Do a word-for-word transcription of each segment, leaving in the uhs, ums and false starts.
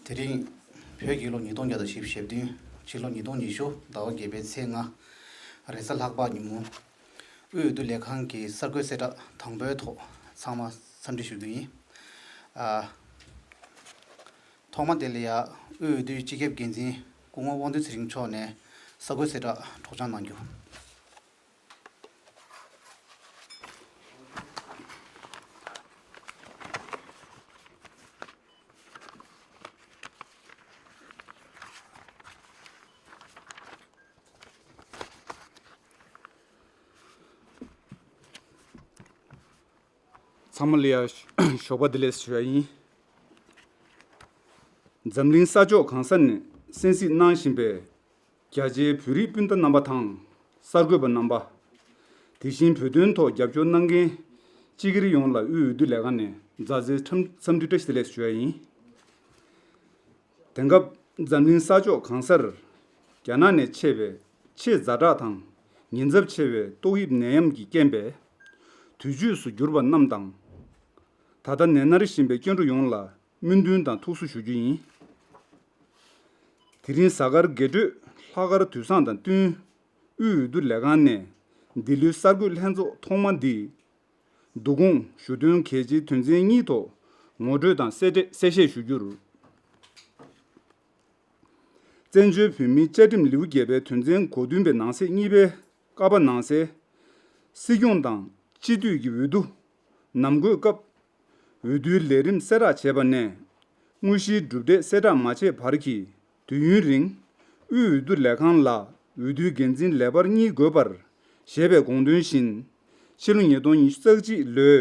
དེ་རིང་བོད་རྒྱལ་ལོ་ཉིས་སྟོང་བརྒྱ་དང་བཞི་བཅུ་ཞེ་བདུན། ཕྱི་ལོ་ཉིས་སྟོང་ཉི་ཤུ་ཟླ་བ་བརྒྱད་པའི་ཚེས་ལྔ། རེས་གཟའ་ལྷག་པ་ཉིན་མོ། དབུས་འོས་བསྡུ་ལས་ཁང་གི་གསར་འགོད་གསལ་བསྒྲགས་དང་པོའི་ཐོག་ཚང་མ་འཚམས་འདྲི་ཞུ་རྒྱུ་ཡིན། ཨ། ཐོག་མ་དེ་ལ་ཡ་དབུས་འོས་བསྡུའི་སྤྱི་ཁྱབ་འགན་འཛིན་སྐུ་ངོ་དབང་འདུས་ཚེ་རིང་མཆོག་ནས་གསར་འགོད་གསལ་བསྒྲགས་སྒྲོག་སྦྱང་གནང་རྒྱུ། ཚང་མ་ལ་ཡ་ཞོགས་པ་བདེ་ལེགས་ཞུ་ཡ་ཡིན། འཛམ་གླིང་ས་ཕྱོགས་གང་ས་ནས་གསན་གཟིགས་གནང་བཞིན་པའི་རྒྱ་ཆེའི་བོད་རིགས་སྤུན་ཟླ་རྣམ་པ་དང་གསར་འགོད་པ་རྣམ་པ། དེ་བཞིན་བོད་དོན་ཐོག་རྒྱབ་སྐྱོར་གནང་མཁན་སྤྱི་སྒེར་ཡོངས་ལ་དབུས་འོས་བསྡུ་ལས་ཁང་ནས་མཛའ་བརྩེའི་འཚམས་འཚམས་འདྲི་བཀྲ་ཤིས་བདེ་ལེགས་ཞུ་ཡ་ཡིན། དེང་སྐབས་འཛམ་གླིང་ས་ཕྱོགས་གང་སར་རྒྱ་ནག་ནས་མཆེད་པའི་ཆེས་ཛ་དྲག་དང་ཉེན་ཚབས་ཆེ་བའི་ཏོག་དབྱིབས་ནད་ཡམས་ཀྱི་རྐྱེན་པས་དུས་ཆོས་སུ་གྱུར་པ་རྣམས་དང་། ད་ལྟ་ནད་མནར་བཞིན་པའི་སྐྱེ་འགྲོ་ཡོངས་ལ་སྨོན་འདུན་དང་ཐུགས་གསོ་ཞུ་རྒྱུ་ཡིན། དེ་རིང་གཟའ་སྐར་དགེ་སྤྲོད་ལྷག་དཀར་དུས་བཟང་དང་བསྟུན། དབུས་འོས་བསྡུ་ལས་ཁང་ནས་འདི་ལོའི་གསར་འགོད་ལྷན་ཚོགས་ཐོག་མ་འདི། བསྡུ་སྐོང་ཞུ་དོན་གལ་ཆེའི་དོན་ཚན་གཉིས་ཐོག་ངོ་སྤྲོད་དང་གསལ་བསྒྲགས་གསལ་བཤད་ཞུ་རྒྱུར། བཙན་བྱོལ་བོད་མིའི་བཅའ་ཁྲིམས་ལེའུ་བརྒྱད་པའི་དོན་ཚན་གོ་བདུན་པའི་ནང་གསེས་གཉིས་པའི་ཀ་པ་ནང་གསལ། སྲིད་སྐྱོང་དང་སྤྱི་འཐུས་ཀྱི་འོས་བསྡུ། ནམ་འགོད་སྐབས། འོས་བསྡུའི་ལས་རིམ་གསལ་བསྒྲགས་བྱས་པ་ནས། དངོས་གཞིའི་གྲུབ་འབྲས་གསལ་བསྒྲགས་མ་བྱས་བར་གྱི་དུས་ཡུན་རིང་། དབུས་འོས་བསྡུ་ལས་ཁང་ལ་འོས་བསྡུའི་འགན་འཛིན་ལས་འཕར་གཉིས་དགོས་པར་ཞེས་པའི་དགོངས་དོན་བཞིན། ཕྱི་ལོ་ཉིས་སྟོང་ཉི་ཤུ་རྩ་གཅིག་ལོའི་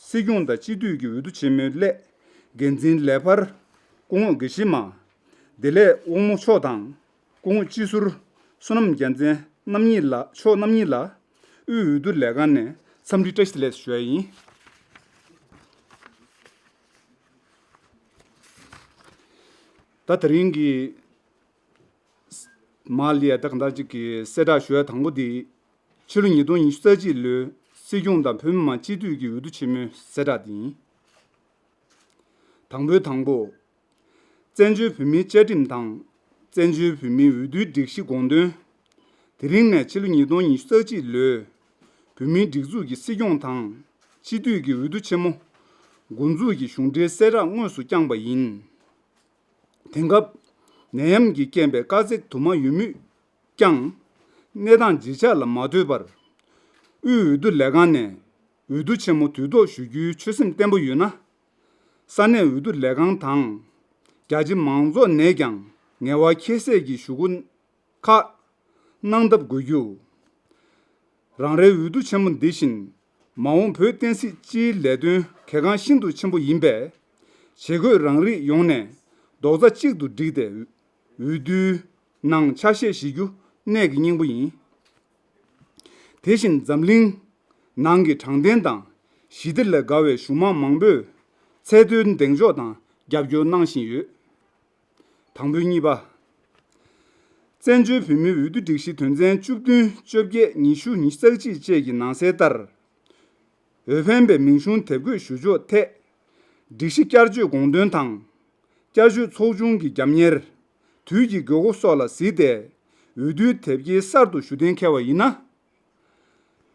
སྲིད་སྐྱོང་དང་སྤྱི་འཐུས་ཀྱི་འོས་བསྡུ་ཆེན་མོའི་སླད། འགན་འཛིན་ལས་འཕར་སྐུ་ངོ་དགེ་བཤེས་མ། བདེ་ལེགས་དབང་མོ་མཆོག་དང་། སྐུ་ངོ་སྤྱི་ཟུར་བསོད་ནམས་རྒྱལ་མཚན་རྣམ་གཉིས་ལ། མཆོག་རྣམ་གཉིས་ལ། དབུས་འོས་བསྡུ་ལས་ཁང་ནས་འཚམས་འདྲི་བཀྲ་ཤིས་བདེ་ལེགས་ཞུ་ཡ་ཡིན། ད་དེ་རིང་གི་མར་ལ་ཡ་ད་གང་ལྟར་ཅིག་གི་གསལ་བསྒྲགས་ཞུ་ཡ་དང་པོ་འདི། ཕྱི་ལོ་ཉིས་སྟོང་ཉི་ཤུ་རྩ་གཅིག་ལོའི་སྲིད་སྐྱོང་དང་བོད་མི་མང་སྤྱི་འཐུས་ཀྱི་འོས་བསྡུ་ཆེན་མོའི་གསལ་བསྒྲགས་འདི་ཡིན། དང་པོའི་དང་པོ། བཙན་བྱོལ་བོད་མིའི་བཅའ་ཁྲིམས་དང་། བཙན་བྱོལ་བོད་མིའི་འོས་བསྡུའི་སྒྲིག་གཞི་དགོངས་དོན། དེ་རིང་ནས་ཕྱི་ལོ་ཉིས་སྟོང་ཉི་ཤུ་རྩ་གཅིག་ལོའི་བོད་མིའི་སྒྲིག་འཛུགས་ཀྱི་སྲིད་སྐྱོང་དང་། སྤྱི་འཐུས་ཀྱི་འོས་བསྡུ་ཆེན་མོ། འགོ་འཛུགས་ཀྱི་གཞུང་འབྲེལ་གསལ་བསྒྲགས་དངོས་སུ་བསྐྱངས་པ་ཡིན། དེང་སྐབས། ནད་ཡམས་ཀྱི་རྐྱེན་པས་དཀའ་ཚེགས་དུ་མ་ཡོད་མུས་ཀྱང་། གནས་སྟངས་ཇི་ཆགས་ལ་མ་ལྟོས་པར། དབུས་འོས་བསྡུ་ལས་ཁང་ནས་འོས་བསྡུ་ཆེན་མོ་དུས་ཐོག་ཞུ་རྒྱུའི་ཆོད་སེམས་བརྟན་པོ་ཡོད་ན། ས་གནས་འོས་བསྡུ་ལས་ཁང་དང་། རྒྱ་ཆེ་མང་ཚོགས་ནས་ཀྱང་ངལ་བ་ཁྱད་བསད་ཀྱི་ཞུ་སྐུལ་ཁག་གནང་ཐབས་དགོས་རྒྱུ། རང་རེའི་འོས་བསྡུ་ཆེན་མོ་འདི་བཞིན་མ་འོངས་བོད་བསྟན་སྲིད་སྤྱིའི་ལས་དོན་གལ་འགངས་ཤིན་ཏུ་ཆེན་པོ་ཡིན་པས། བྱེད་དགོས་རང་རིགས་ཡོངས་ནས་རྡོག་རྩ་གཅིག་ཏུ་བསྒྲིལ་ཏེ། འོས་བསྡུའི་ནང་ཆ་ཤས་བཞེས་རྒྱུ་གནད་ཀྱི་སྙིང་པོ་ཡིན། དེ་བཞིན་འཛམ་གླིང་ནང་གི་དྲང་བདེན་དང་ཞི་བདེ་ལ་དགའ་བའི་གཞུང་མང་མང་པོས་ཚད་མཐོའི་གདེང་འཇོག་དང་རྒྱབ་སྐྱོར་གནང་བཞིན་ཡོད། དང་པོའི་གཉིས་པ། བཙན་བྱོལ་བོད་མིའི་འོས་བསྡུ་སྒྲིག་གཞི་དོན་ཚན་བཅུ་བདུན། བཅོ་བརྒྱད། ཉི་ཤུ། ཉི་ཤུ་རྩ་གཅིག་བཅས་ཀྱི་ནང་གསལ་ལྟར། འོས་འཕེན་པའི་མིང་གཞུང་དེབ་འགོད་ཞུ་ཕྱོགས་ཐད། སྒྲིག་གཞི་བསྐྱར་བཅོས་དགོངས་དོན་དང་། བསྐྱར་ཞུ་ཚོགས་ཆུང་གི་རྒྱབ་གཉེར། དུས་ཀྱི་དགོས་མཁོ་སོགས་ལ་གཟིགས་ཏེ། འོས་བསྡུའི་དེབ་སྐྱེལ་གསར་དུ་ཞུ་གཏན་འཁེལ་བ་ཡིན་ན།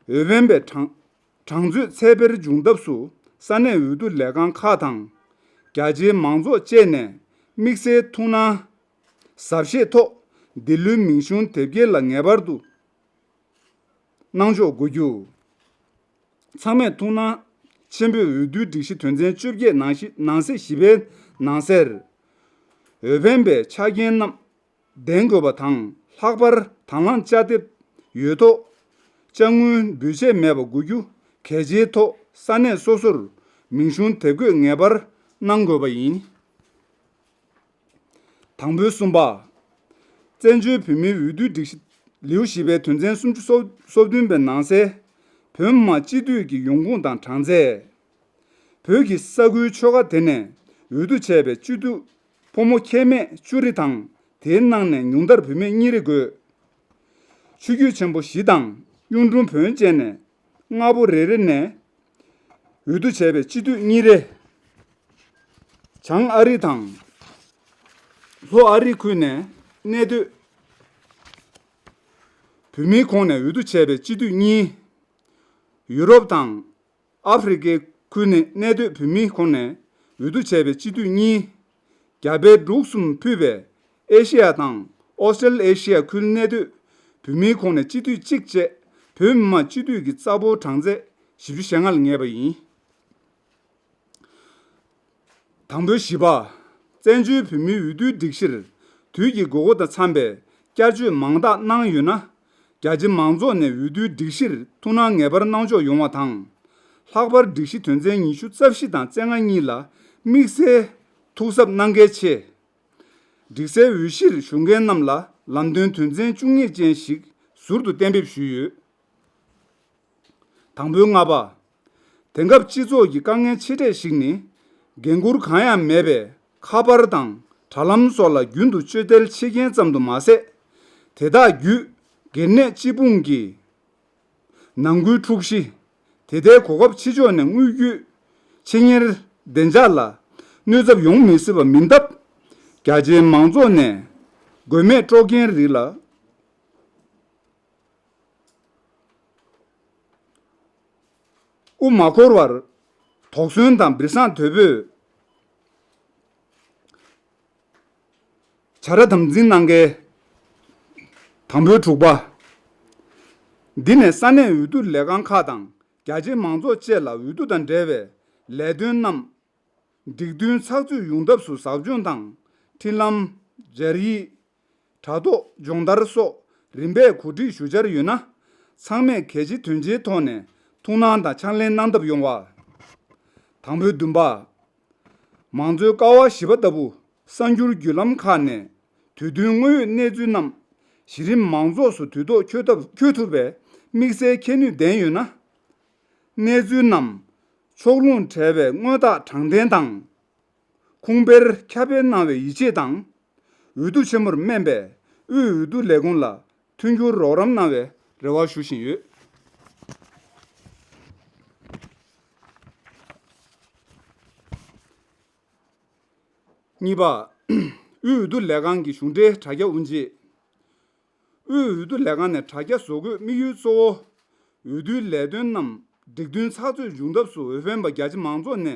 འོས་འཕེན་པའི་གྲངས་གྲངས་མཛོད་ཚད་འཕེར་འབྱུང་ཐབས་སུ་ས་གནས་འོས་བསྡུ་ལས་ཁང་ཁག་དང་། རྒྱ་ཆེའི་མང་ཚོགས་བཅས་ནས་དམིགས་བསལ་ཐུགས་སྣང་གཟབ་བཞེས་ཐོག་འདི་ལོའི་མིང་གཞུང་དེབ་སྐྱེལ་ལ་ངེས་པར་དུ་གནང་ཕྱོགས་དགོས་རྒྱུ། ཚང་མས་ཐུགས་སྣང་ཆེན་པོས་འོས་བསྡུའི་སྒྲིག་གཞི་དོན་ཚན་བཅོ་བརྒྱད་ནང་གཞི་ནང་གསེས་བཞི་པའི་ནང་གསལ། འོས་འཕེན་པའི་ཆ་རྐྱེན་རྣམས་ལྡན་དགོས་པ་དང་། ལྷག་པར་དང་བླངས་བཅའ་དེབ་ཡོད་ཐོག་དཔྱ་དངུལ་འབུལ་ཆད་མེད་པ་དགོས་རྒྱུ་གལ་ཆེའི་ཐོག་ས་གནས་སོ་སོར་མིང་གཞུང་དེབ་འགོད་ངེས་པར་གནང་དགོས་པ་ཡིན། དང་པོའི་གསུམ་པ། བཙན་བྱོལ་བོད་མིའི་འོས་བསྡུའི་སྒྲིག་གཞི་ལེའུ་བཞི་པའི་དོན་ཚན་སུམ་ཅུ་སོ་སོ་བདུན་པའི་ནང་གསལ། བོད་མི་མང་སྤྱི་འཐུས་ཀྱི་ཡོང་ཁུངས་དང་གྲངས་ཚད། བོད་ཀྱི་ས་ཁུལ་ཆོལ་ཁ་དེ་ནས་འོས་བསྡུ་བྱས་པའི་སྤྱི་འཐུས་ཕོ་མོ་ཁྱད་མེད་བཅུ་རེ་དང་། དེའི་ནང་ནས་ཉུང་མཐར་བུད་མེད་གཉིས་རེ་དགོས། ཆུ་རྒྱུད་ཆེན་པོ་བཞི་དང་གཡུང་དྲུང་བོན་བཅས་ནས་སྔ་པོ་རེ་རེ་ནས་འོས་བསྡུ་བྱས་པའི་སྤྱི་འཐུས་གཉིས་རེ། བྱང་ཨ་རི་དང་ ལྷོ་ཨ་རི་ཁུལ་ནས་གནས་སྡོད་བོད་མིའི་ཁོངས་ནས་འོས་བསྡུ་བྱས་པའི་སྤྱི་འཐུས་གཉིས། ཡུ་རོབ་དང་ཨ་ཧྥེ་རི་ཁའི་ཁུལ་ནས་གནས་སྡོད་བོད་མིའི་ཁོངས་ནས་འོས་བསྡུ་བྱས་པའི་སྤྱི་འཐུས་གཉིས། རྒྱ་བལ་འབྲུག་གསུམ་ཕུད་པའི་ཨེ་ཤེ་ཡ་དང་ཨོ་སི་ཀྲལ་ཨེ་ཤེ་ཡ་ཁུལ་གནས་སྡོད་བོད་མིའི་ཁོངས་ནས་སྤྱི་འཐུས་གཅིག་བཅས་བོད་མི་མང་སྤྱི་འཐུས་ཀྱི་རྩ་འབོར་གྲངས་ཚད་བཞི་བཅུ་ཞེ་ལྔ་ལ་ངེས་པ་ཡིན། དང་པོའི་བཞི་པ། བཙན་བྱོལ་བོད་མིའི་འོས་བསྡུའི་སྒྲིག་གཞིར་དུས་ཀྱི་དགོས་མཁོ་དང་འཚམ་པའི་བསྐྱར་བཅོས་མང་དག་གནང་ཡོད་ན། རྒྱ་ཆེ་མང་ཚོགས་ནས་འོས་བསྡུའི་སྒྲིག་གཞིར་ཐུགས་སྣང་ངེས་པར་གནང་ཕྱོགས་ཡོང་བ་དང་། ལྷག་པར་སྒྲིག་གཞི་དོན་ཚན་ཉི་ཤུ་རྩ་བཞི་དང་རྩ་ལྔ་གཉིས་ལ་དམིགས་བསལ་ཐུགས་གཟབ་གནང་གལ་ཆེ། སྒྲིག་གསལ་འོས་གཞིར་ཞུགས་མཁན་རྣམས་ལ་ལམ་སྟོན་དོན་ཚན་བཅུ་གཉིས་ཅན་ཞིག་ཟུར་དུ་གཏན་འབེབས་ཞུས་ཡོད། དང་པོའི་ལྔ་པ། དེང་སྐབས་སྤྱི་ཚོགས་ཀྱི་དཀའ་ངལ་ཆེ་གྲས་ཤིག་ནི། འགན་འཁུར་གང་ཡང་མེད་པའི་ཁ་པར་དང་དྲ་ལམ་སོགས་ལ་རྒྱུན་དུ་སྤྱོད་བདེར་ཕྱེ་མཁན་ཙམ་དུ་མ་ཟད། དེ་དག་བརྒྱུད་སྒེར་ནད་སྤྱི་སྤུངས་ཀྱི་ནང་ཁུལ་འཁྲུག་གཞི། དེ་ལྟའི་གོ་སྐབས་ཕྱི་ཕྱོགས་ནས་དངོས་བརྒྱུད་ཆེད་གཉེར་བདེ་འཇགས་ལ་གནོད་ཚབས་ཡོང་མི་སྲིད་པ་མིན་སྟབས། རྒྱ་ཆེའི་མང་ཚོགས་ནས་དགོས་མེད་དཀྲོག་རྐྱེན་རིགས་ལ། དབུ་མ་འཁོར་བར་དོགས་ཟོན་དང་སྦྲེལ་ཟངས་དོད་པོས་བྱ་ར་དམ་འཛིན་གནང་གལ། དང་པོའི་དྲུག་པ། འདི་ནས་ས་གནས་འོས་བསྡུ་ལས་ཁང་ཁག་དང་རྒྱ་ཆེའི་མང་ཚོགས་བཅས་ལ་འོས་བསྡུ་དང་འབྲེལ་བའི་ལས་དོན་རྣམས་སྒྲིག་མཐུན་ཚགས་ཚུད་ཡོང་ཐབས་སུ་ཟབ་སྦྱོང་དང་འཕྲིན་ལམ། སྦྱར་ཡིག་དྲ་ཐོག་སྦྱོང་བརྡར་སོགས་རིམ་པས་གོ་སྒྲིག་ཞུ་འཆར་ཡོད་ན། ཚང་མས་གལ་ཆེ་དོན་ཆེའི་ཐོག་ནས་ཐུགས་སྣང་དང་ཕྱག་ལེན་གནང་ཐབས་ཡོང་བ། དང་པོའི་བདུན་པ། མང་གཙོའི་ཀ་བ་བཞི་པ་ལྟ་བུ་གསར་འགྱུར་བརྒྱུད་ལམ་ཁག་ནས་དུས་བསྟུན་དངོས་ཡོད་གནས་ཚུལ་རྣམས་གཞི་རིམ་མང་ཚོགས་སུ་དུས་ཐོག་འཁྱོལ་ཐབས་འཁྱོལ་ཐུབ་པའི་དམིགས་བསལ་ཁྱད་ནུས་ལྡན་ཡོད་ན། གནས་ཚུལ་རྣམས་ཕྱོགས་ལྷུང་བྲལ་བའི་དངོས་རྟགས་དྲང་བདེན་དང་། ཁུངས་སྤེལ་ཁྱབ་སྤེལ་གནང་བའི་ཡིད་ཆེས་དང་། འོས་བསྡུ་ཆེན་མོར་སྨན་པའི་དབུས་འོས་བསྡུ་ལས་ཁུངས་ལ་མཐུན་འགྱུར་རོགས་རམ་གནང་བའི་རེ་བ་ཞུ་བཞིན་ཡོད། གཉིས་པ། དབུས་འོས་བསྡུ་ལས་ཁང་གི་གཞུང་འབྲེལ་དྲ་རྒྱ་དབུ་འབྱེད། དབུས་འོས་བསྡུ་ལས་ཁང་ནས་དྲ་རྒྱ་བཟོ་འགོད་དམིགས་ཡུལ་གཙོ་བོ། འོས་བསྡུའི་ལས་དོན་རྣམས་སྒྲིག་མཐུན་ཚགས་ཚུད་འབྱུང་ཐབས་སུ་འོས་འཕེན་པ་རྒྱ་ཆེ་མང་ཚོགས་ནས་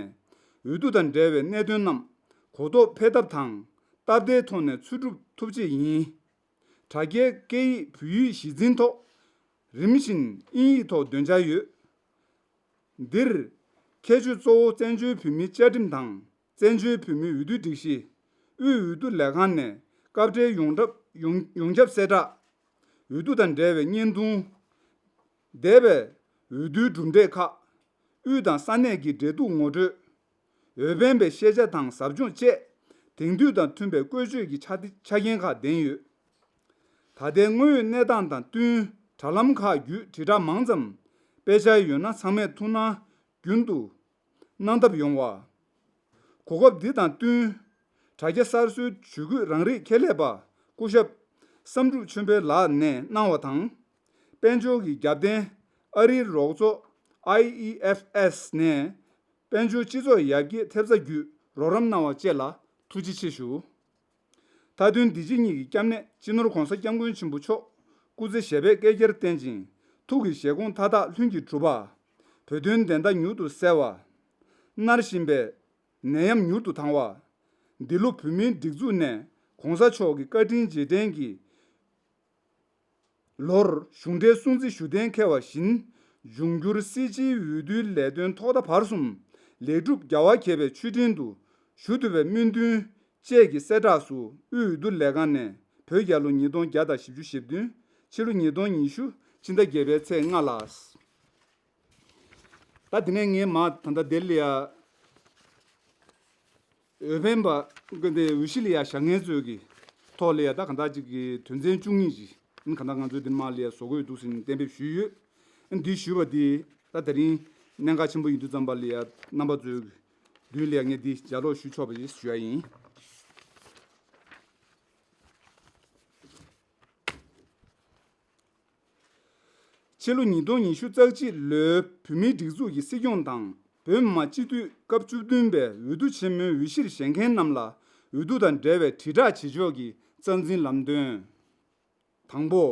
འོས་བསྡུ་དང་འབྲེལ་བའི་གནད་དོན་རྣམས་གོ་རྟོགས་འཕེལ་ཐབས་དང་སྟབས་བདེའི་ཐོག་ནས་འཚོལ་སྒྲུབ་ཐུབ་ཆེད་ཡིན། དྲ་རྒྱའི་སྐད་ཡིག་བོད་ཡིག་གཞི་འཛིན་ཐོག་རིམ་བཞིན་དབྱིན་ཡིག་ཐོག་འདོན་འཆར་ཡོད། འདིར་ཁྱད་ཆོས་གཙོ་བོ་བཙན་བྱོལ་བོད་མིའི་བཅའ་ཁྲིམས་དང་། བཙན་བྱོལ་བོད་མིའི་འོས་བསྡུ་སྒྲིག་གཞི། དབུས་འོས་བསྡུ་ལས་ཁང་ནས་སྐབས་འབྲེལ་ཡོངས་གྲུབ་ཡོངས་ཡོངས་ཁྱབ་གསལ་བསྒྲགས། འོས་བསྡུ་དང་འབྲེལ་བའི་བརྙན་ཐུང་། འདས་པའི་འོས་བསྡུའི་གྲུབ་འབྲས་ཁག་དབུས་དང་ས་གནས་ཀྱི་འབྲེལ་གཏུག་ངོ་སྤྲོད། འོས་འཕེན་པའི་ཤེས་བྱ་དང་ཟབ་སྦྱོང་བཅས་དེང་དུས་དང་མཐུན་པའི་བཀོལ་སྤྱོད་ཀྱི་ཆ་ཆ་རྐྱེན་ཁག་ལྡན་ཡོད། ད་ལྟའི་དངོས་ཡོད་གནས་སྟངས་དང་བསྟུན་དྲ་ལམ་ཁག་བརྒྱུད་དྲིལ་བསྒྲགས་མང་ཙམ་སྤེལ་འཆར་ཡོད་ན་ཚང་མས་ཐུགས་སྣང་རྒྱུན་དུ་གནང་ཐབས་ཡོང་བ། གོ་སྐབས་འདི་དང་བསྟུན། དྲ་རྒྱ་གསར་བཟོའི་ཇུས་འགོད་རང་རིགས་ཁྱད་ལས་པ་སྐུ་ཞབས་བསམ་གྲུབ་ཆོས་འཕེལ་ལགས་ནས་གནང་བ་དང་། དཔལ་འབྱོར་གྱི་རྒྱབ་རྟེན་ཨ་རིའི་རོགས་ཚོགས་ཨའི་ཨི་ཨེཕ་ཨེས་ནས་དཔལ་འབྱོར་སྤྱི་ཚོགས་ཡར་རྒྱས་ཐེབས་རྩ་བརྒྱུད་རོགས་རམ་གནང་བ་བཅས་ལ་ཐུགས་རྗེ་ཆེ་ཞུ། མཐའ་དོན་འདི་ཕྱི་གཉིས་ཀྱི་སྐྱབས་གནས་སྤྱི་ནོར་༧གོང་ས་༧སྐྱབས་མགོན་ཆེན་པོ་མཆོག་སྐུ་ཚེ་ཞབས་པད་བསྐལ་བརྒྱར་བརྟན་ཅིང་ཐུགས་ཀྱི་བཞེད་དགོངས་མཐའ་དག་ལྷུན་གྱིས་གྲུབ་པ། བོད་དོན་བདེན་མཐའ་མྱུར་དུ་གསལ་བ། མནར་བཞིན་པའི་ནད་ཡམས་མྱུར་དུ་དྭངས་བ། འདི་ལོ་བོད་མིའི་སྒྲིག་འཛུགས་ནས་༧གོང་ས་མཆོག་གི་བཀའ་དྲིན་རྗེས་དྲན་གྱི་ལོར་གཞུང་འབྲེལ་སྲུང་བརྩི་ཞུ་གཏན་འཁེལ་བ་བཞིན། འབྱུང་འགྱུར་སྲིད་སྤྱིའི་འོས་བསྡུའི་ལས་དོན་ཐོག་མཐའ་བར་གསུམ་ལེགས་གྲུབ་རྒྱལ་བ་དགྱེས་པའི་མཆོད་སྤྲིན་དུ་ཞུ་ཐུབ་པའི་སྨོན་འདུན་བཅས་ཀྱི་གསལ་བསྒྲགས་སུ་དབུས་འོས་བསྡུ་ལས་ཁང་ནས་བོད་རྒྱལ་ལོ་ཉིས་སྟོང་བརྒྱ་དང་བཞི་བཅུ་ཞེ་བདུན། ཕྱི་ལོ་ཉིས་སྟོང་ཉི་ཤུ། ཕྱི་ཟླ་བརྒྱད་པའི་ཚེས་ལྔ་ལ། ད་དེ་ནས་ངས་མ་ད་ལྟ་དེ་ལ་ཡ། འོས་འཕེན་པ་ཀུན་དེ་འོས་གཞི་ལ་ཡ་བཞག་མཁན་ཚོས་ཀྱི་ཐོག་ལ་ཡ་ད་གང་ལྟར་ཅིག་གི་དོན་ཚན་བཅུ་གཉིས་ཅིག་ཨིན་གང་ལྟར་ང་ཚོས་འདི་མ་ལ་ཡ་བཟོ་དགོས་འདུག་ཟེར་ནས་གཏན་འབེབས་ཞུས་ཡོད། ཨིན་འདི་ཞུས་པ་འདི་ད་དེ་རིང་གནད་འགག་ཆེན་པོ་ཡིན་དུས་ཙམ་པ་ལ་ཡ་རྣམ་པ་ཚོའི་མདུན་ལ་ཡ་ངས་འདི་ལྗགས་ཀློག་ཞུ་ཆོག་པ་ཞིག་ཞུ་ཡ་ཡིན། ཕྱི་ལོ་ཉིས་སྟོང་ཉི་ཤུ་རྩ་གཅིག་ལོའི་བོད་མིའི་སྒྲིག་འཛུགས་ཀྱི་སྲིད་སྐྱོང་དང་བོད་མི་མང་སྤྱི་འཐུས་སྐབས་བཅུ་བདུན་པའི་འོས་བསྡུ་ཆེན་མོའི་འོས་གཞིར་བཞེངས་མཁན་རྣམས་ལ་ འོས་བསྡུ་དང་འབྲེལ་བའི་དྲིལ་བསྒྲགས་བྱེད་ཕྱོགས་ཀྱི་རྩ་འཛིན་ལམ་སྟོན། དང་པོ།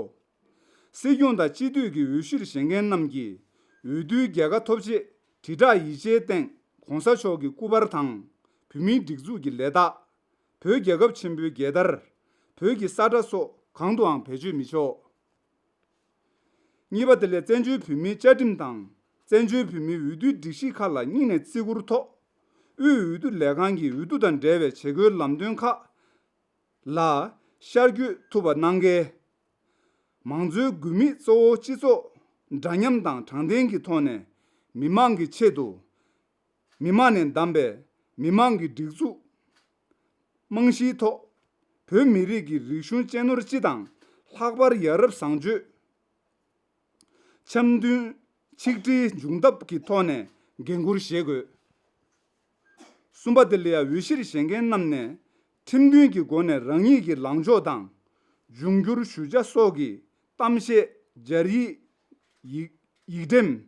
སྲིད་སྐྱོང་དང་སྤྱི་འཐུས་ཀྱི་འོས་གཞིར་བཞེངས་མཁན་རྣམས་ཀྱིས་འོས་བསྡུའི་རྒྱལ་ཁ་ཐོབ་ཆེད་དྲིལ་བསྒྲགས་ཡིག་ཆའི་སྟེང་གོང་ས་མཆོག་གི་སྐུ་པར་དང་། བོད་མིའི་སྒྲིག་འཛུགས་ཀྱི་ལས་རྟགས། བོད་རྒྱལ་ཁབ་ཆེན་པོའི་རྒྱལ་དར། བོད་ཀྱི་ས་ཁྲ་སོགས་གང་དུའང་བེད་སྤྱོད་མི་ཆོག་གཉིས་པ་དེ་ལས་བཙན་བྱོལ་བོད་མིའི་བཅའ་ཁྲིམས་དང་། བཙན་བྱོལ་བོད་མིའི་འོས་བསྡུའི་སྒྲིག་གཞི་ཁག་ལ་སྙིང་ནས་བརྩི་བཀུར་ཐོག་དབུས་འོས་བསྡུ་ལས་ཁང་གིས་འོས་བསྡུ་དང་འབྲེལ་བའི་བྱེད་སྒོའི་ལམ་སྟོན་ཁག་ལ་ཤར་བསྐྱོད་ཐུབ་པ་གནང་གལ། མང་གཙོའི་དགོས་དམིགས་གཙོ་བོ་སྤྱི་ཚོགས་འདྲ་མཉམ་དང་དྲང་བདེན་གྱི་ཐོག་ནས་མི་མང་གི་ཆེད་དུ། མི་མང་ནས་བདམས་པའི་མི་མང་གི་སྒྲིག་འཛུགས་རྨང་གཞིའི་ཐོག་བོད་མི་རིགས་ཀྱི་རིག་གཞུང་གཅེས་ནོར་སྤྱི་དང་ལྷག་པར་ཡ་རབས་བཟང་སྤྱོད། འཆམ་མཐུན་ཆིག་སྒྲིལ་འབྱུང་ཐབས་ཀྱི་ཐོག་ནས་འགན་འཁུར་བཞེས་དགོས། གསུམ་པ་དེ་ལ་ཡང་འོས་གཞིར་བཞེངས་མཁན་རྣམས་ནས་ཁྲིམས་མཐུན་གྱི་སྒོ་ནས་རང་ཉིད་ཀྱི་ལངས་ཕྱོགས་དང་། འབྱུང་འགྱུར་ཞུ་བྱ་སོགས་ཀྱི་གཏམ་བཤད། སྦྱར་ཡིག་ཡིག་ཡིག་འགྲེམས།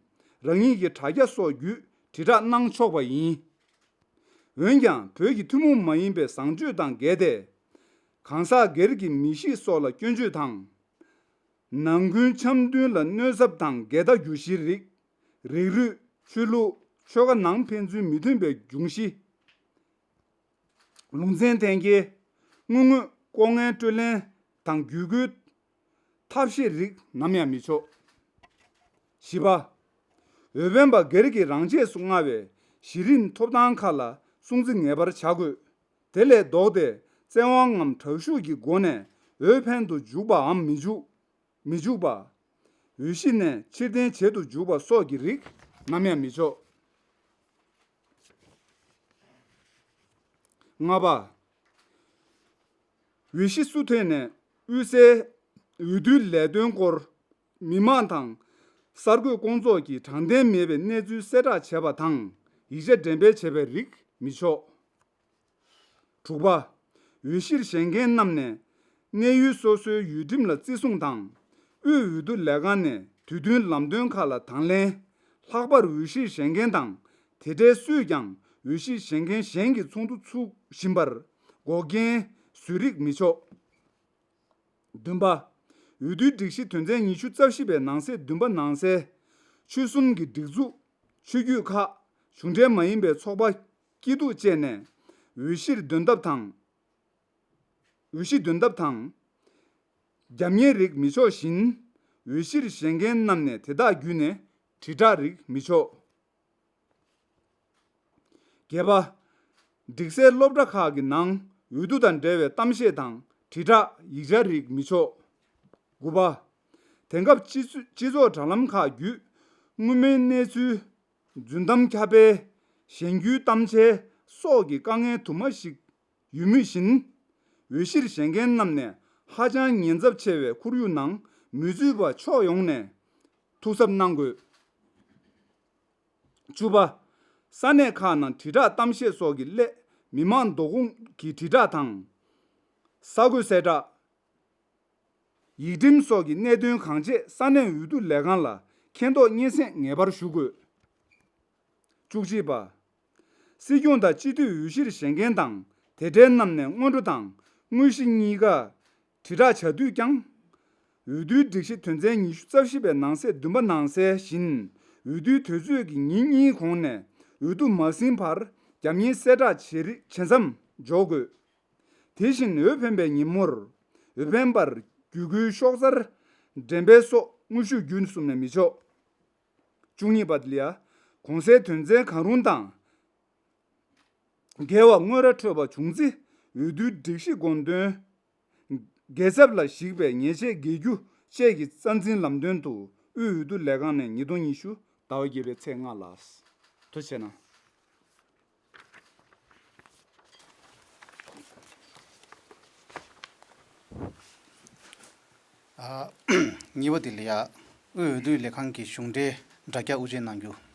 རང་ཉིད་ཀྱི་དྲ་རྒྱ་སོགས་བརྒྱུད་དྲིལ་བསྒྲགས་གནང་ཆོག་པ་ཡིན། འོན་ཀྱང་བོད་ཀྱི་ཐུན་མོང་མ་ཡིན་པའི་བཟང་སྤྱོད་དང་འགལ་ཏེ། གང་ཟག་སྒེར་གྱི་མི་གཤིས་སོགས་ལ་སྐྱོན་བརྗོད་དང་། ནང་ཁུལ་འཆམ་མཐུན་ལ་གནོད་ཚབས་དང་འགལ་ཟླ་རྒྱུ་གཞིའི་རིགས། རིགས་རུས། ཆོས་ལུགས། ཆོལ་ཁ་ནང་ཕན་ཚུན་མི་མཐུན་པའི་འབྱུང་གཞི། ལུང་ཚན་འཐེན་འཁྱེར། དངུལ་དངོས་ལྐོག་རྔན་སྤྲོད་ལེན་དང་བརྒྱུད་སྐུལ་ཐབས་ཤེས་རིགས་ནམ་ཡང་མི་ཆོག་བཞི་པ། འོས་འཕེན་པ་སྒེར་གྱིས་རང་ཆས་སུ་མངའ་བའི་གཞི་རིམ་ཐོབ་ཐང་ཁག་ལ་སྲུང་བརྩི་ངེས་པར་བྱ་དགོས། དེ་ལས་ལྡོག་སྟེ་བཙན་དབང་ངམ་དྲག་ཤུགས་ཀྱི་སྒོ་ནས་འོས་འཕེན་དུ་འཇུག་པའམ་མི་འཇུག་མི་འཇུག་པ། འོས་གཞི་ནས་ཕྱིར་འཐེན་བྱེད་དུ་འཇུག་པ་སོགས་ཀྱི་རིགས་ནམ་ཡང་མི་ཆོག་ལྔ་པ། འོས་གཞི་སུ་ཐོན་ནས་དབུས་སའི་འོས་བསྡུའི་ལས་དོན་སྐོར་མི་མང་དང་གསར་འགོད་སྐོང་ཚོགས་ཀྱིས་དྲང་བདེན་མེད་པའི་གནས་ཚུལ་གསལ་བསྒྲགས་བྱས་པ་དང་ཡིག་ཆ་འགྲེམས་སྤེལ་བྱས་པའི་རིགས་མི་ཆོག་དྲུག་པ། འོས་གཞིར་བཞེངས་མཁན་རྣམས་ནས་གནས་ཡུལ་སོ་སོའི་ཡུལ་ཁྲིམས་ལ་བརྩི་སྲུང་དང་། དབུས་འོས་བསྡུ་ལས་ཁང་ནས་དུས་མཐུན་ལམ་སྟོན་ཁག་ལ་དང་ལེན། ལྷག་པར་འོས་གཞིར་བཞེངས་མཁན་དང་དེ་འབྲེལ་སུས་ཀྱང་འོས་གཞིར་བཞེངས་མཁན་གཞན་གྱི་ཚོགས་འདུ་ཚུགས་བཞིན་པར་འགོག་རྐྱེན་བཟོ་རིགས་མི་ཆོག་བདུན་པ། འོས་བསྡུའི་སྒྲིག་གཞི་དོན་ཚན་ཉི་ཤུ་རྩ་བཞི་པའི་ནང་གསེས་བདུན་པ་ནང་གསལ། ཆོལ་གསུམ་གྱི་སྒྲིག་འཛུགས། ཆོས་བརྒྱུད་ཁག་གཞུང་འབྲེལ་མ་ཡིན་པའི་ཚོགས་པ་སྐྱིད་སྡུག་བཅས་ནས་འོས་གཞིར་འདོན་ཐབས་དང་། འོས་གཞི་འདོན་ཐབས་དང་། རྒྱབ་གཉེར་རིགས་མི་ཆོག་བཞིན། འོས་གཞིར་བཞེངས་མཁན་རྣམས་ནས་དེ་དག་བརྒྱུད་ནས་དྲིལ་བསྒྲགས་རིགས་མི་ཆོག་བརྒྱད་པ། སྒྲིག་སའི་སློབ་གྲྭ་ཁག་གི་ནང་འོས་བསྡུ་དང་འབྲེལ་བའི་གཏམ་བཤད་དང་དྲིལ་བསྒྲགས་ཡིག་ཆ་རིགས་མི་ཆོག་དགུ་པ། དེང་སྐབས་སྤྱི་ཚོ་སྤྱི་ཚོགས་དྲ་ལམ་ཁག་བརྒྱུད་དངོས་མིན་གནས་ཚུལ། རྫུན་གཏམ་ཁྱབ་སྤེལ། གཞན་རྒྱུད་གཏམ་འཆལ་སོགས་ཀྱི་དཀའ་ངལ་དུ་མ་ཞིག་ཡོད་མུས་བཞིན། འོས་གཞིར་བཞེངས་མཁན་རྣམས་ནས་ཧ་ཅང་ཉེན་ཚབས་ཆེ་བའི་ཁོར་ཡུག་ནང་མི་ཚུད་པ་ཕྱོགས་ཡོངས་ནས་ཐུགས་གཟབ་གནང་དགོས། བཅུ་པ། ས་གནས་ཁག་ནང་དྲིལ་བསྒྲགས་གཏམ་བཤད་སོགས་ཀྱི་སླད་མི་མང་བསྡུ་སྐོང་གི་དྲིལ་བསྒྲགས་དང་། གསར་འགོད་གསལ་བསྒྲགས། ཡིག་ཁྲིམས་སོགས་ཀྱི་གནད་དོན་གང་ཆེ་ས་གནས་འོས་བསྡུ་ལས་ཁང་ལ་མཁྱེན་རྟོགས་སྙན་སེང་ངེས་པར་ཞུ་དགོས། བཅུ་གཅིག་པ། སྲིད་སྐྱོང་དང་སྤྱི་འཐུས་འོས་གཞིར་བཞེངས་མཁན་དང་དེ་འབྲེལ་རྣམས་ནས་སྔོན་འགྲོ་དང་དངོས་གཞི་གཉིས་ཀ་དྲིལ་བསྒྲགས་བྱ་དུས་ཀྱང་། འོས་བསྡུའི་སྒྲིག་གཞི་དོན་ཚན་ཉི་ཤུ་རྩ་བཞི་པའི་ནང་གསེས་བདུན་པ་ནང་གསལ་བཞིན་འོས་བསྡུའི་དུས་ཚོད་ཀྱི་ཉིན་གཉིས་གོང་ནས་འོས་བསྡུ་མ་ཟིན་བར་རྒྱབ་གཉེར་གསལ་བསྒྲགས་བྱེད་རིགས་བྱེད་མཚམས་འཇོག་དགོས། དེ་བཞིན་འོས་འཕེན་པའི་ཉིན་མོར་འོས་འཕེན་པར་བརྒྱུད་སྐུལ་ཤོག་སར་འགྲེམས་སྤེལ་སོགས་དངོས་ཤུགས་བརྒྱུད་གསུམ་ནས་མི་ཆོག་བཅུ་གཉིས་པ་ལ་ཡ། གོང་གསལ་དོན་ཚན་གང་རུང་དང་འགལ་བ་དངོས་ར་འཕྲོད་པ་བྱུང་ཚེ་འོས་བསྡུའི་སྒྲིག་གཞི་དགོངས་དོན་འགལ་ཚབས་ལ་གཞིགས་པའི་ཉེས་ཆད་འགེལ་རྒྱུ་བཅས་ཀྱི་རྩ་འཛིན་ལམ་སྟོན་དུ་དབུས་འོས་བསྡུ་ལས་ཁང་ནས་ཉིས་སྟོང་ཉི་ཤུ་ཟླ་བ་བརྒྱད་པའི་ཚེས་ལྔ་ལ། ཐུགས་རྗེ་གནང་། ཨ། གཉིས་པ་དེ་ལ་ཡ། དབུས་འོས་བསྡུ་ལས་ཁང་གི་གཞུང་འབྲེལ་དྲ་རྒྱ་དབུ་འབྱེད་གནང་རྒྱུ།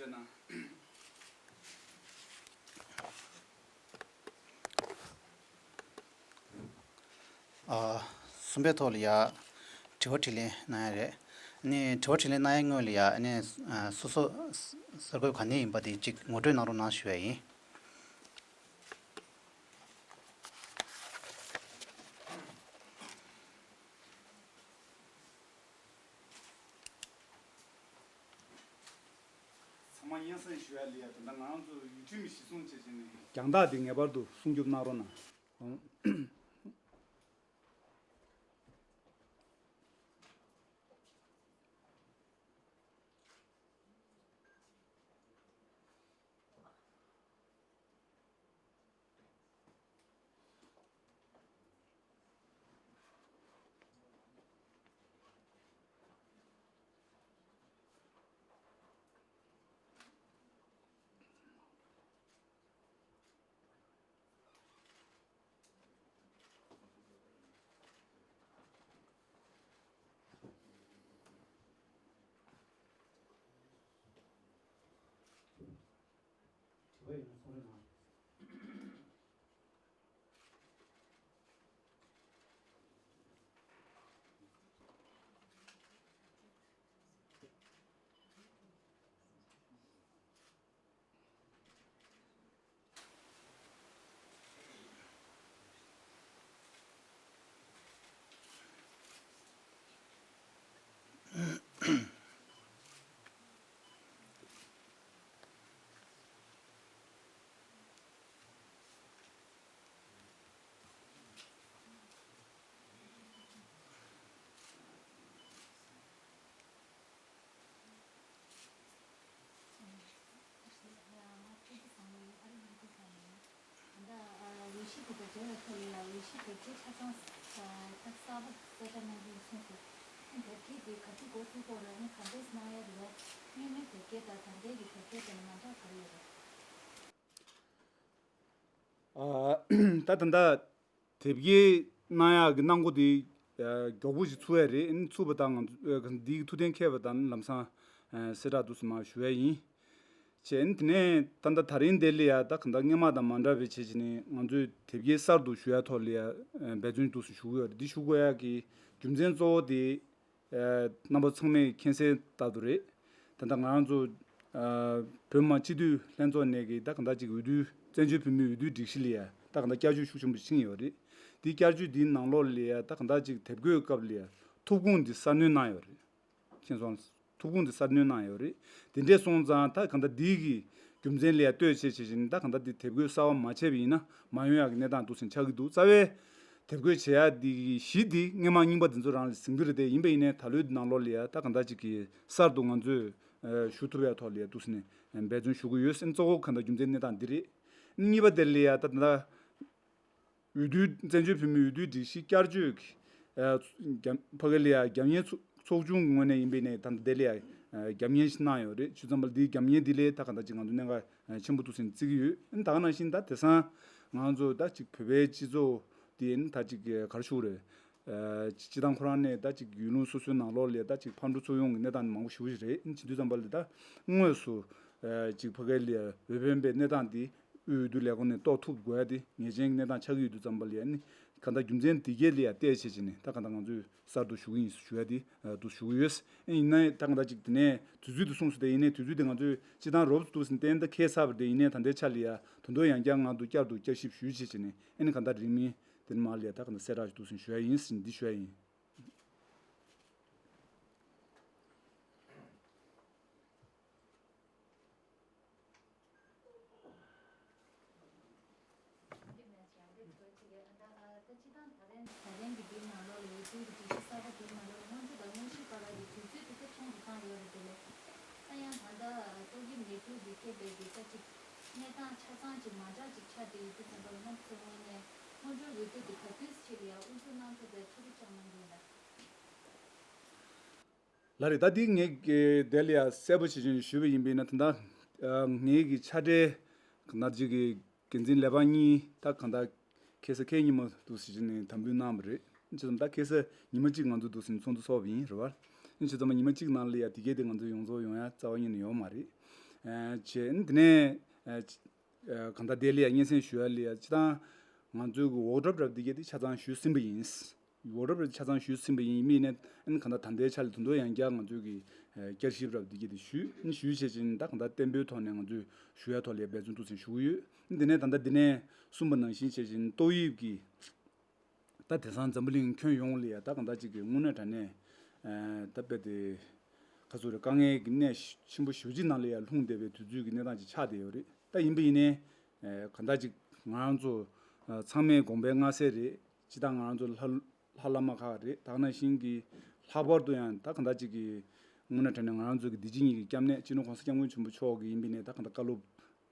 ཨ། གསུམ་པའི་ཐོག་ལ་ཡ། དྲི་བ་དྲིས་ལན་གནང་ཡ་རེད། ཨ་ནི་དྲི་བ་དྲིས་ལན་གནང་ཡའི་སྔོན་ལ་ཡ། ཨ་ནི་ཨ། སོ་སོ་གསར་འགོད་ག་ནས་ཡིན་པ་དེ་གཅིག་ངོ་སྤྲོད་གནང་རོགས་གནང་ཞུ་ཡ་ཡིན། ཚང་མ་སྙན་སེང་ཞུ་ཡ་ལ་ཡ། ད་ལྟ་ང་རང་ཚོ་ཡུལ་ཁྲིམས་གཞི་བཟུང་བྱས་བྱས་ནས་རྒྱང་ཐག་འདི་ངེས་པར་དུ་སྲུང་སྐྱོབ་གནང་རོགས་གནང་། དྲི་བ་ཡོད་ན་ཚོང་རེ་གནང་། ཨ། ད་ད་ལྟ་དེབ་སྐྱེལ་གནང་ཡག་གི་གནང་སྒོ་དེ་མགྱོགས་པོ་ཞིག་ཚུགས་ཡ་རེད། ཚུགས་པ་དང་ང་ཚོ་འདིའི་ཐུགས་གཏན་འཁེལ་བ་དང་ལམ་སང་གསལ་བསྒྲགས་འདུག་སེ་མར་ཞུ་ཡ་ཡིན། བྱས་ནས་དེ་ནས་ད་ལྟ་ད་རིང་འདི་ལ་ཡ། ད་གང་ལྟར་སྔོན་མ་དང་མ་འདྲ་བའི་བྱས་བྱས་ནས་ང་ཚོས་དེབ་སྐྱེལ་གསར་དུ་ཞུ་ཡ་ཐོག་ལ་ཡ་འབད་བརྩོན་འདུག་སེ་ཞུ་གི་ཡོད་རེད། འདི་ཞུ་དགོས་ཡག་གི་རྒྱུ་མཚན་གཙོ་བོ་དེ། རྣམ་པ་ཚང་མས་མཁྱེན་གསལ་ལྟར་དུ་རེད། ད་ལྟ་ང་རང་ཚོ་བོད་མི་མང་སྤྱི་འཐུས་ལྷན་ཚོགས་ནས་ཀྱི་ད་གང་ལྟར་ཅིག་འོས་བསྡུ། བཙན་བྱོལ་བོད་མིའི་འོས་བསྡུའི་སྒྲིག་གཞི་ལ་ཡ་ད་གང་ལྟར་བསྐྱར་བཅོས་ཤུགས་ཆེན་པོ་ཕྱིན་ཡོད་རེད། དེའི་བསྐྱར་བཅོས་འདིའི་ནང་ལོགས་ལ་ཡ་ད་གང་ལྟར་ཅིག་དེབ་འགོད་སྐབས་ལ་ཡ་ཐོབ་ཁུངས་འདི་གསར་སྣོན་གནང་ཡོད་རེད། མཁྱེན་སོང་། ཐོབ་ཁུངས་འདི་གསར་སྣོན་གནང་ཡོད་རེད། དེ་འདྲས་སོང་ཙང་ད་གང་ལྟར་འདི་གི་རྒྱུ་མཚན་ལ་ཡ་ལྟོས་བྱས་བྱས་བཞིན་ད་གང་ལྟར་འདི་དེབ་འགོད་གསར་པ་མ་བྱས་པ་ཡིན་ན་མ་ཡོང་ཡག་གི་གནས་སྟངས་འདུག་སེ་ཆགས་ཀྱི་འདུག་རྩ་བའི་དེབ་འགོད་བྱེད་ཡག་འདི་གི་གཞི་འདི་སྔོན་མ་རྙིང་པ་འདི་ཚོ་རང་ལ་ཟིན་གྱི་རེད་དེ། ཡིན་པ་ཡིན་ནའི་ད་ལོའི་ནང་ལོགས་ལ་ཡ་ད་གང་ལྟར་ཅིག་གི་གསར་དུ་ང་ཚོས་ཨ་ཞུ་ཐུབ་ཡག་ཐོག་ལ་ཡ་འདུག་སེ་ནས་འབད་བརྩོན་ཞུ་གི་ཡོད་ཟེར། གཙོ་བོ་གང་ལྟར་རྒྱུ་མཚན་གནས་སྟངས་འདི་རེད། གཉིས་པ་དེ་ལ་ཡ་ད་ད་འོས་བསྡུའི། བཙན་བྱོལ་བོད་མིའི་འོས་བསྡུའི་སྒྲིག་གཞི་བསྐྱར་བཅོས་ཀྱི་ཨ་རྒྱ། ཕ་གི་ལ་ཡ་རྒྱབ་གཉེར་ཚོགས། ཚོགས་ཆུང་གི་ངོས་ནས་ཡིན་པ་ཡིན་ནའི་ད་ལྟ་དེ་ལ་ཡ་ཨ་རྒྱབ་གཉེར་ཞིག་གནང་ཡོད་རེད། བྱས་ཙང་འདིའི་རྒྱབ་གཉེར་འདི་ལ་ད་གང་ལྟར་ཅིག་ང་ཚོ་གནད་འགག་ཆེན་པོ་འདུག་སེ་བརྩི་གི་ཡོད། ད་ག་ནང་བཞིན་ད་དེང་སང་ང་ཚོ་ད་ཅིག་བོད་པའི་སྤྱི་ཚོགས་འདི་ད་ཅིག་ག་རེ་ཞུ་དགོས་རེད། ཨ་སྤྱིར་བཏང་ཁོ་རང་ནས་ད་ཅིག་ཡུལ་ལུང་སོ་སོའི་ནང་ལོགས་ལ་ད་ཅིག་ཕར་འགྲོ་ཚུར་ཡོང་གི་གནས་སྟངས་མང་པོ་ཞེ་པོ་ཞིག་རེད། བྱེད་དུས་ཙམ་པ་ལ་ད་དངོས་སུ་ཨ་ཅིག་ཕ་གི་ལ་འོས་འཕེན་པའི་གནས་སྟངས་འདི་དབུས་འོས་བསྡུ་ལས་ཁུངས་ནས་རྟོགས་ཐུབ་དགོས་ཡ་དེ་ངེས་ཅན་གྱི་གནས་སྟངས་ཆགས་ཀྱི་ཡོད་དུས་ཙམ་པ་ལ་ཡ་ནི་གང་ལྟར་རྒྱུ་མཚན་འདི་གས་ལ་ཡ་བལྟས་བྱས་བྱས་ནས་ད་གང་ལྟར་ང་ཚོས་གསར་དུ་ཞུ་གི་ཡིན་ཞུ་ཡ་དེ་ཨ་འདུག་ཞུ་གི་ཡོད། ཨ་ཡིན་ན་ད་གང་ལྟར་ཅིག་དེ་ནས་དུས་ཚོད་དེ་གསུངས་སོང་། དེ་ཡིན་ནའི་དུས་ཚོད་དེ་ང་ཚོས་སྤྱིར་བཏང་རོབ་ཏུ་འདུག་སེ་གཏན་ད་འཁེལ་ཚར་བ་རེད། དེ་ཡིན་ནའི་ད་ལྟའི་ཆ་ལ་ཡ་ད་དུང་ཡང་བསྐྱར་ང་ཚོ་བསྐྱར་དུ་བསྐྱར་ཞིབ་ཞུས་བྱས་བྱས་ནས་ཨ་ནི་གང་ལྟར་རིང་མིན། དེ་ནས་མར་ལ་ཡ་ད་གང་ལྟར་གསལ་བསྒྲགས་ཞིག་འདུག་སེ་ཞུ་ཡ་ཡིན་ཟེར་འདི་ཞུ་ཡ་ཡིན། ད་ལན་གྱི་འདིའི་ནང་ལོགས་ལ་འོས་བསྡུ་གི་སྒྲིག་གཞི་གསར་པ་འདིའི་ནང་ལོགས་ལ་སྔོན་འགྲོ་དང་དངོས་གཞིའི་བར་ལ་གི་དུས་ཚོད་དེ་ཚོ་ཐུང་དུ་བཏང་ཡོད་རེད་དེ་ལས། ད་ཡང་ད་ལྟ་ཏོག་དབྱིབས་ནད་དུག་གི་ཐེབས་པའི་གི་ད་ཅིག་གནས་སྟངས་ཆ་ཚང་ཅིག་མ་འདྲ་ཅིག་ཆགས་བསྡད་ཡོད་དུས་ཙམ་པ་ལ་རྣམ་པ་ཚོའི་ངོས་ནས་སྔོན་འགྲོའི་འོས་བསྡུ་དེ་ག་དུས་ཕྱིན་ལ་ཡང་དབུ་འཛུགས་གནང་ཐུབ་པའི་ཐུགས་རེ་བཅངས་གནང་གི་ཡིན་ལ། ལགས་རེད། ད་འདི་ངས་དེ་ལ་ཡང་གསལ་པོ་ཞིག་ཞུས་པ་ཡིན་པས་ན། ད་ལྟ་ངེད་ཀྱི་ཕྱག་སྦྲེལ་ག་ནང་བཞིན་གྱི་འགན་འཛིན་ལས་པ་གཉིས་ད་གང་ལྟར་ཁ་སང་ཁ་ཉིན་མོ་འདུག་སེ་བྱས་ནས་དམ་འབུལ་གནང་བ་རེད། བྱས་ཙང་ད་ཁ་སང་ཉི་མ་གཅིག་ང་ཚོ་འདུག་སེ་ཚོགས་འདུ་ཚོགས་པ་ཡིན་རེད་བ། བྱས་ཙང་ཉི་མ་གཅིག་ནང་ལ་ཡང་དེ་གས་དེ་ང་ཚོ་ཡོངས་རྫོགས་ཡོང་ཡ་རྩ་བ་ཉིད་ནས་ཡོད་མ་རེད། བྱས་འདི་ནས་གང་ལྟར་དེ་ལ་ཡ་སྙན་སེང་ཞུ་ཡ་ལ་ཡ་སྤྱིར་བཏང་ང་ཚོའི་གི་འོག་གྲབས་རབ་འདི་གས་དེ་ཆ་ཚང་ཞུས་ཟིན་པ་ཡིན། འོག་གྲབས་རབ་ཆ་ཚང་ཞུས་ཟིན་པ་ཡིན། མི་ནས་ཨན་གང་ལྟར་ད་ལྟའི་ཆ་ལ་དུ་འདོད་ཡང་བསྐྱར་ང་ཚོའི་གི་བསྐྱར་ཞིབ་རབ་འདི་གས་དེ་ཞུས། ཨན་ཞུས་བྱས་ཅིང་ད་གང་ལྟར་བརྟན་པོའི་ཐོག་ནས་ང་ཚོས་ཞུ་ཡ་ཐོག་ལ་ཡ་འབད་བརྩོན་ཏོག་ཙམ་ཞུ་གི་ཡོད། འདི་ནས་ད་ལྟ་འདི་ནས་གསུངས་པ་ནང་བཞིན་བྱས་ཅིང་ཏོག་དབྱིབས་ཀྱི་ད་དེང་སང་འཛམ་བུ་གླིང་ཁྱོན་ཡོངས་ལ་ཡ་ད་གང་ལྟར་ཅིག་གི་དངོས་གནས་དྲང་གནས་ད་དཔེ་དེ་ཁ་སོ་རེ་དཀའ་ངལ་གྱི་གནས་ཆེན་པོ་ཞེ་པོ་ཅིག་ནང་ལ་ཡ་ལྷུང་བསྡད་པའི་དུས་ཚོད་ཀྱི་གནས་སྟངས་ཅིག་ཆགས་བསྡད་ཡོད་རེད། ད་ཡིན་པ་ཡིན་ནའི་གང་ལྟར་ཅིག་ང་རང་ཚོ་ཚང་མས་དགོངས་པའི་མངའ་གསལ་རེད། སྤྱིར་བཏང་ང་རང་ཚོ་ལྷ་ལྷ་བླ་མ་ཁག་རེད། ད་ག་ནང་བཞིན་གྱི་ལྷག་པར་དུ་ཡང་ད་གང་ལྟར་ཅིག་གི་དངོས་གནས་དྲང་གནས་ང་རང་ཚོ་གི་འདི་ཕྱི་གཉིས་ཀྱི་སྐྱབས་གནས་སྤྱི་ནོར་གོང་ས་སྐྱབས་མགོན་ཆེན་པོ་མཆོག་གིས་ཡིན་པ་ཡིན་ནའི་ད་གང་ལྟར་བཀའ་སློབ་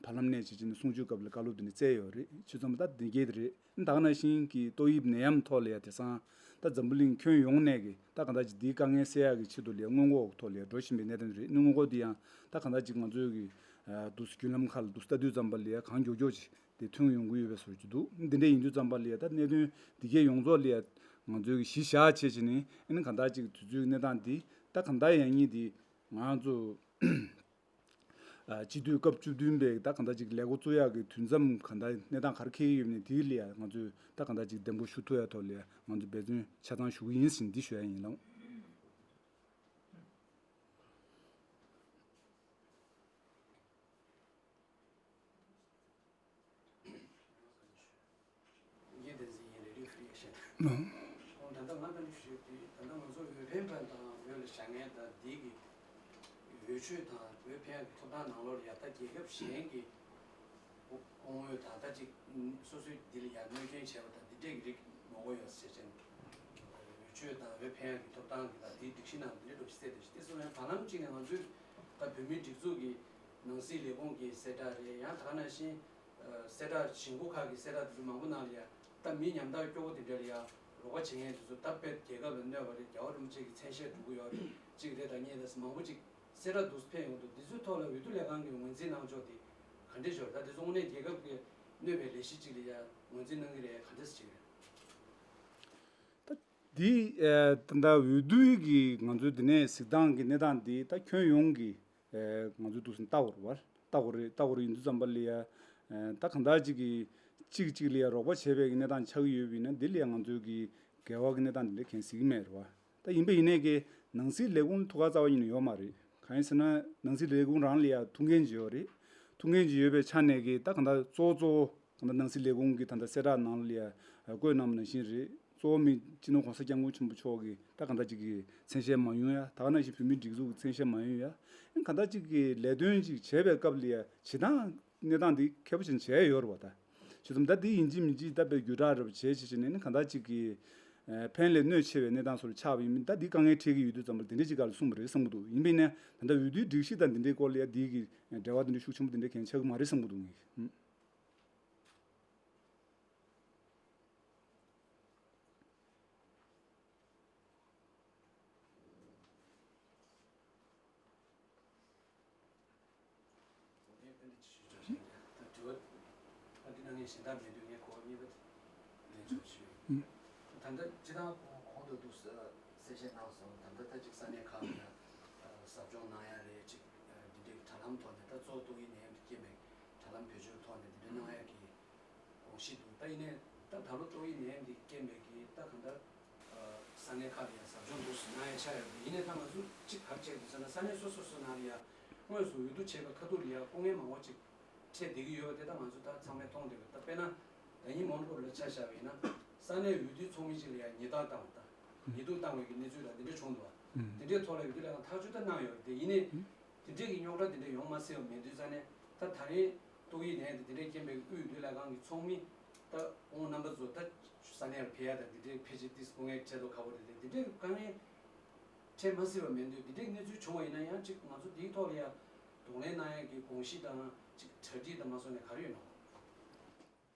བར་ལམ་ནས་བྱེད་ཀྱི་ནི་གསུང་ཆོས་སྐབས་ལ་བཀའ་སློབ་དེ་ནི་བསྩལ་ཡོད་རེད། ཆོས་ཚོགས་མ་ད་དེ་གས་དེ་རེད། ད་ག་ནང་བཞིན་གྱི་ཏོག་དབྱིབས་ནད་ཡམས་ཐོག་ལ་ཡ་དེང་སང་ད་འཛམ་བུ་གླིང་ཁྱོན་ཡོངས་ནས་ཀྱི་ད་གང་ལྟར་ཅིག་འདིའི་དཀའ་ངལ་སེལ་ཡག་གི་ཆེད་དུ་ལ་ཡ་སྔོན་འགོག་ཐོག་ལ་ཡ་འགྲོ་བཞིན་པའི་གནས་སྟངས་དེ་རེད། སྔོན་འགོག་དེ་ཡང་ད་གང་ལྟར་ཅིག་ང་ཚོའི་གི་འདུག་སེ་བརྒྱུད་ལམ་ཁག་ལ་འདུག་སེ་ལྟ་དུས་ཙམ་པ་ལ་ཡ་གང་མགྱོགས་མགྱོགས་ཅིག་དེ་ཐོན་ཡོང་གི་ཡོད་པའི་བཟོ་ཅིག་འདུག་འདི་འདྲ་ཡིན་དུས་ཙམ་པ་ལ་ཡ་ད་གནད་དོན་འདི་གས་ཡོངས་རྫོགས་ལ་ཡ་ང་ཚོའི་གི་གཞི་བཞག་བྱས་བྱས་ནས་ཨ་ནི་གང་ལྟར་ཅིག་དུས་ཚོད་གནས་སྟངས་འདི་ད་གང་ལྟར་ཡང་སྙིང་འདི་ང་ཚོ་སྤྱི་འཐུས་སྐབས་བཅུ་བདུན་པའི་ད་གང་ལྟར་ཅིག་ལས་འགོ་བཙུགས་ཡག་གི་དུས་མཚམས་གང་ལྟར་གནས་སྟངས་ག་རེ་འཁེལ་གྱི་ཡོད་མེད་དེའི་ལ་ཡ་ང་ཚོས་ད་གང་ལྟར་ཅིག་འདེམས་བསྐོ་ཞུ་ཐུབ་ཡག་ཐོག་ལ་ཡ་ང་ཚོས་འབད་བརྩོན་ཆ་ཚང་ཞུ་གི་ཡིན་ཟེར་འདི་ཞུ་ཡ་ཡིན་ལགས། ངས་བསྟན་འཛིན་ཡིན། རེ་ཌིའོ་ཧྥི་རི་ཨེ་ཤ་ཡ། ཨོ། ད་ལྟ་ང་ལྟ་ཞུ་དུས་ད་ལྟ་ང་ཚོ་འོས་འཕེན་པ་དང་འོས་ལ་བཞེངས་མཁན་དང་འདི་གི་འོས་ཆོས་དང་འོས་འཕེན་ཡག་གི་ཐོབ་ཐང་ནང་ལོགས་ལ་ཡ་ད་རྒྱལ་ཁབ་གཞན་གྱི་དབང་འོས་དང་ད་ཅིག་སོ་སོའི་འདི་ལ་ཡ་གནོད་སྐྱོན་བྱས་པ་དང་འདི་འདྲས་ཀྱི་རིགས་མང་པོ་ཡོད་ཟེར་ཅན། འོས་ཆོས་དང་འོས་འཕེན་ཡག་གི་ཐོབ་ཐང་འདི་དང་འདིའི་སྒྲིག་གཞི་ནང་འདི་འདྲས་འགྲོ་ཞིག་གསལ་འདུག་ཞིག་དེ་སོང་ཡང་བར་ལམ་གཅིག་ནས་ང་ཚོས་ད་བོད་མིའི་སྒྲིག་འཛུགས་ཀྱི་ནང་སྲིད་ལས་ཁུངས་ཀྱི་གསལ་བསྒྲགས་རེད། ཡང་ད་ག་ནང་བཞིན་གསལ་བསྒྲགས་གཞིས་འགོ་ཁག་གི་གསལ་བསྒྲགས་དེ་ཚོ་མང་པོ་ནང་ལ་ཡ་ད་མི་ཉམ་ཐག་སྐྱོ་བོ་དེ་འདྲ་ལ་ཡ་རོགས་པ་བྱེད་མཁན་དེ་ཚོ་ད་དཔེ་རྒྱལ་ཁབ་ལ་གནོད་པ་རེད། རྒྱལ་བ་རིན་པོ་ཆེ་གི་མཚན་ཤས་སྒྲུབ་ཀྱི་ཡོད་རེད། གཅིག་རེད། ད་གཉིས་རེད། མང་པོ་ཅིག་གསལ་བསྒྲགས་འདུག་ཕེབས་ཡོང་འདུག་འདི་ཚོའི་ཐོག་ལ་འོས་བསྡུ་ལས་ཁང་གིས་ངོས་འཛིན་གནང་ཕྱོགས་དེ་ག་འདྲས་ཤོར། ད་དེ་ཚོ་དངོས་གནས་རྒྱལ་ཁབ་ཀྱི་གནོད་པའི་ལས་གཞི་གཅིག་ལ་ཡ་ངོས་འཛིན་གནང་གི་རེད། ག་འདྲས་ཅིག་རེད། ད་འདི་ད་ལྟ་འོས་བསྡུའི་གི་ང་ཚོའི་འདི་ནས་གཟིགས་སྟངས་ཀྱི་གནས་སྟངས་འདི་ད་ཁྱོན་ཡོངས་ཀྱི་ང་ཚོའི་འདུག་སེ་ལྟ་དགོས་རེད་བ། ལྟ་དགོས་རེད། ལྟ་དགོས་རེད། ཡིན་དུས་ཙམ་པ་ལ་ཡ་ད་གང་ལྟར་ཅིག་གིས་གཅིག་གཅིག་ལ་ཡ་རོགས་པ་བྱས་པའི་གི་གནས་སྟངས་ཆགས་ཀྱི་ཡོད་པ་ཡིན་ན་འདི་ལ་ཡ་ང་ཚོའི་གི་འགལ་བ་གི་གནས་སྟངས་འདི་འདྲ་གང་གཟིགས་ཀྱི་མེད་རེད་བ། ད་ཡིན་པ་ཡིན་ནའི་གི་ནང་སྲིད་ལས་ཁུངས་ཐུགས་ཁག་རྩ་བ་ཉིད་ནས་ཡོད་མ་རེད། གང་ཡིན་ཟེར་ན་ནང་སྲིད་ལས་ཁུངས་རང་ལ་ཡ་ཐུགས་འགན་ཅིག་ཡོད་རེད། ཐུགས་འགན་ཅིག་ཡོད་པའི་ཆ་ནས་གི་ད་གང་ལྟར་གཙོ་བོ་གཙོ་བོ་གང་ལྟར་ནང་སྲིད་ལས་ཁུངས་ཀྱི་ད་ལྟ་གསལ་བསྒྲགས་ནང་ལ་ཡ་བཀོད་གནང་བ་ནང་བཞིན་རེད། གཙོ་བོ་མི་སྤྱི་ནོར་གོང་ས་སྐྱབས་མགོན་ཆེན་པོ་མཆོག་གི་ད་གང་ལྟར་ཅིག་གི་མཚན་ཤས་མ་ཡོང་ཡ། ད་ག་ནང་བཞིན་བོད་མིའི་སྒྲིག་འཛུགས་ཀྱི་མཚན་ཤས་མ་ཡོང་ཡ། ཨིན་གང་ལྟར་ཅིག་གི་ལས་དོན་ཅིག་བྱས་པའི་སྐབས་ལ་ཡ་བྱེད་སྟངས་གནས་སྟངས་འདི་མཁས་པོ་ཅིག་བྱས་ཡོད་རེད་བ། ད་བྱས་ཙང་ད་འདི་ཡིན་གཅིག་མིན་གཅིག་ད་དཔེ་བརྒྱུད་བསྒྲགས་རེ་བྱས་བྱས་བྱས་ནས་ཨིན་གང་ལྟར་ཅིག་གི་ཕན་ལས་གནོད་ཆེ་བའི་གནས་སྟངས་སོགས་ཆགས་པ་ཡིན་མིན་ད་འདི་དཀའ་ངལ་འཕྲད་ཀྱི་ཡོད་དུས་ཙམ་པ་དེ་འདྲ་ཅིག་ག་ལ་གསུངས་པ་རེད་བསམ་གྱི་འདུག་ཡིན་པས་ན་ད་ལྟ་འོས་བསྡུའི་སྒྲིག་གཞི་དང་འདི་འདྲའི་སྐོར་ལ་ཡ་འདི་གི་འབྲེལ་བ་དེ་འདྲ་ཤུགས་ཆེན་པོ་དེ་འདྲ་གང་ཆགས་ཀྱི་མ་རེད་བསམ་གྱི་འདུག་ངས། ད་ལྟ་སྤྱི་བཏང་གོང་དུ་འདུག་གསལ་བཤད་གནང་སོང་། ད་ལྟ་ད་ཅིག་ས་གནས་ཁག་ལ་ཟབ་སྦྱོང་གནང་ཡ་རེད། ཅིག་འདི་འདྲའི་དྲ་ལམ་ཐོག་ནས་ད་གཙོ་བོ་ཏོག་དབྱིབས་ནད་ཡམས་དེ་རྐྱེན་པས་དྲ་ལམ་བེད་སྤྱོད་ཐོག་ནས་འདི་འདྲ་གནང་ཡ་གི་དགོངས་གཞི་འདུག་ད་ཡིན་ནའི་ད་ད་ལོ་ཏོག་དབྱིབས་ནད་ཡམས་འདི་རྐྱེན་པས་ཀྱི་ད་གང་ལྟར་ས་གནས་ཁག་ལ་ཡང་ཟབ་སྦྱོང་འདུག་སེ་གནང་ཡ་ཆགས་ཡོད་པ་ཡིན་ནའི་ད་ང་ཚོ་གཅིག་ག་རེ་བྱས་འདུག་ཟེར་ན་ས་གནས་སོ་སོ་སོ་ནང་ལ་ཡང་དངོས་སུ་འོས་བསྡུ་བྱས་པའི་ཁ་ཐུག་ལ་ཡང་སྐུ་ངལ་མང་པོ་ཅིག་འཕྲད་བསྡད་ཀྱི་ཡོད་པ་དེ་ད་ང་ཚོ་ད་ཚང་མས་མཐོང་བསྡད་ཡོད། ད་དཔེར་ན་ད་ཉིན་མོན་གྷོ་ལ་ཆ་བཞག་པ་ཡིན་ན་ས་གནས་འོས་བསྡུའི་ཚོགས་མི་གཅིག་ལ་ཡང་ཉེས་རྡུང་བཏང་བ་དང་ཉེས་རྡུང་བཏང་བའི་གི་གནས་ཚུལ་དང་འདི་འདྲ་བྱུང་འདུག་བ། དེ་འདྲའི་ཐོག་ལ་འོས་བསྡུ་ལས་ཁང་ཐག་གཅོད་ད་གནང་ཡོད་རེད། དེ་ཡིན་ནའི། དེ་འདྲས་ཀྱི་རྙོག་དྲ་དེ་འདྲས་ཡོང་མ་སྲིད་པ་མེད་དུས་ཙང་ནས་ད་ད་རེས་ཏོག་དབྱིབས་ནད་དེ་དེ་འདྲས་རྐྱེན་པས་དབུས་འོས་བསྡུ་ལས་ཁང་གི་ཚོགས་མི་ད་ཁོང་རྣམ་པ་ཚོ་ད་ས་གནས་ལ་ཕེབས་ཡ་ད་དེ་འདྲས་ཕལ་ཆེར་ཏིས་སྐུ་ངལ་འཕྲད་མདོག་ཁ་པོ་རེད་དེ། དེ་འདྲས་དཀའ་ངལ་འཕྲད་མ་སྲིད་པ་མེད་དུས་དེ་འདྲས་གནས་ཚུལ་བྱུང་བ་ཡིན་ན་ཡང་ཅིག་ང་ཚོ་དེའི་ཐོག་ལ་ཡ་གདོང་ལེན་གནང་ཡ་གི་དགོངས་གཞི་དང་ཅིག་གྲ་སྒྲིག་དང་མ་སོང་ནས་ག་རེ་ཡོད་ནོ།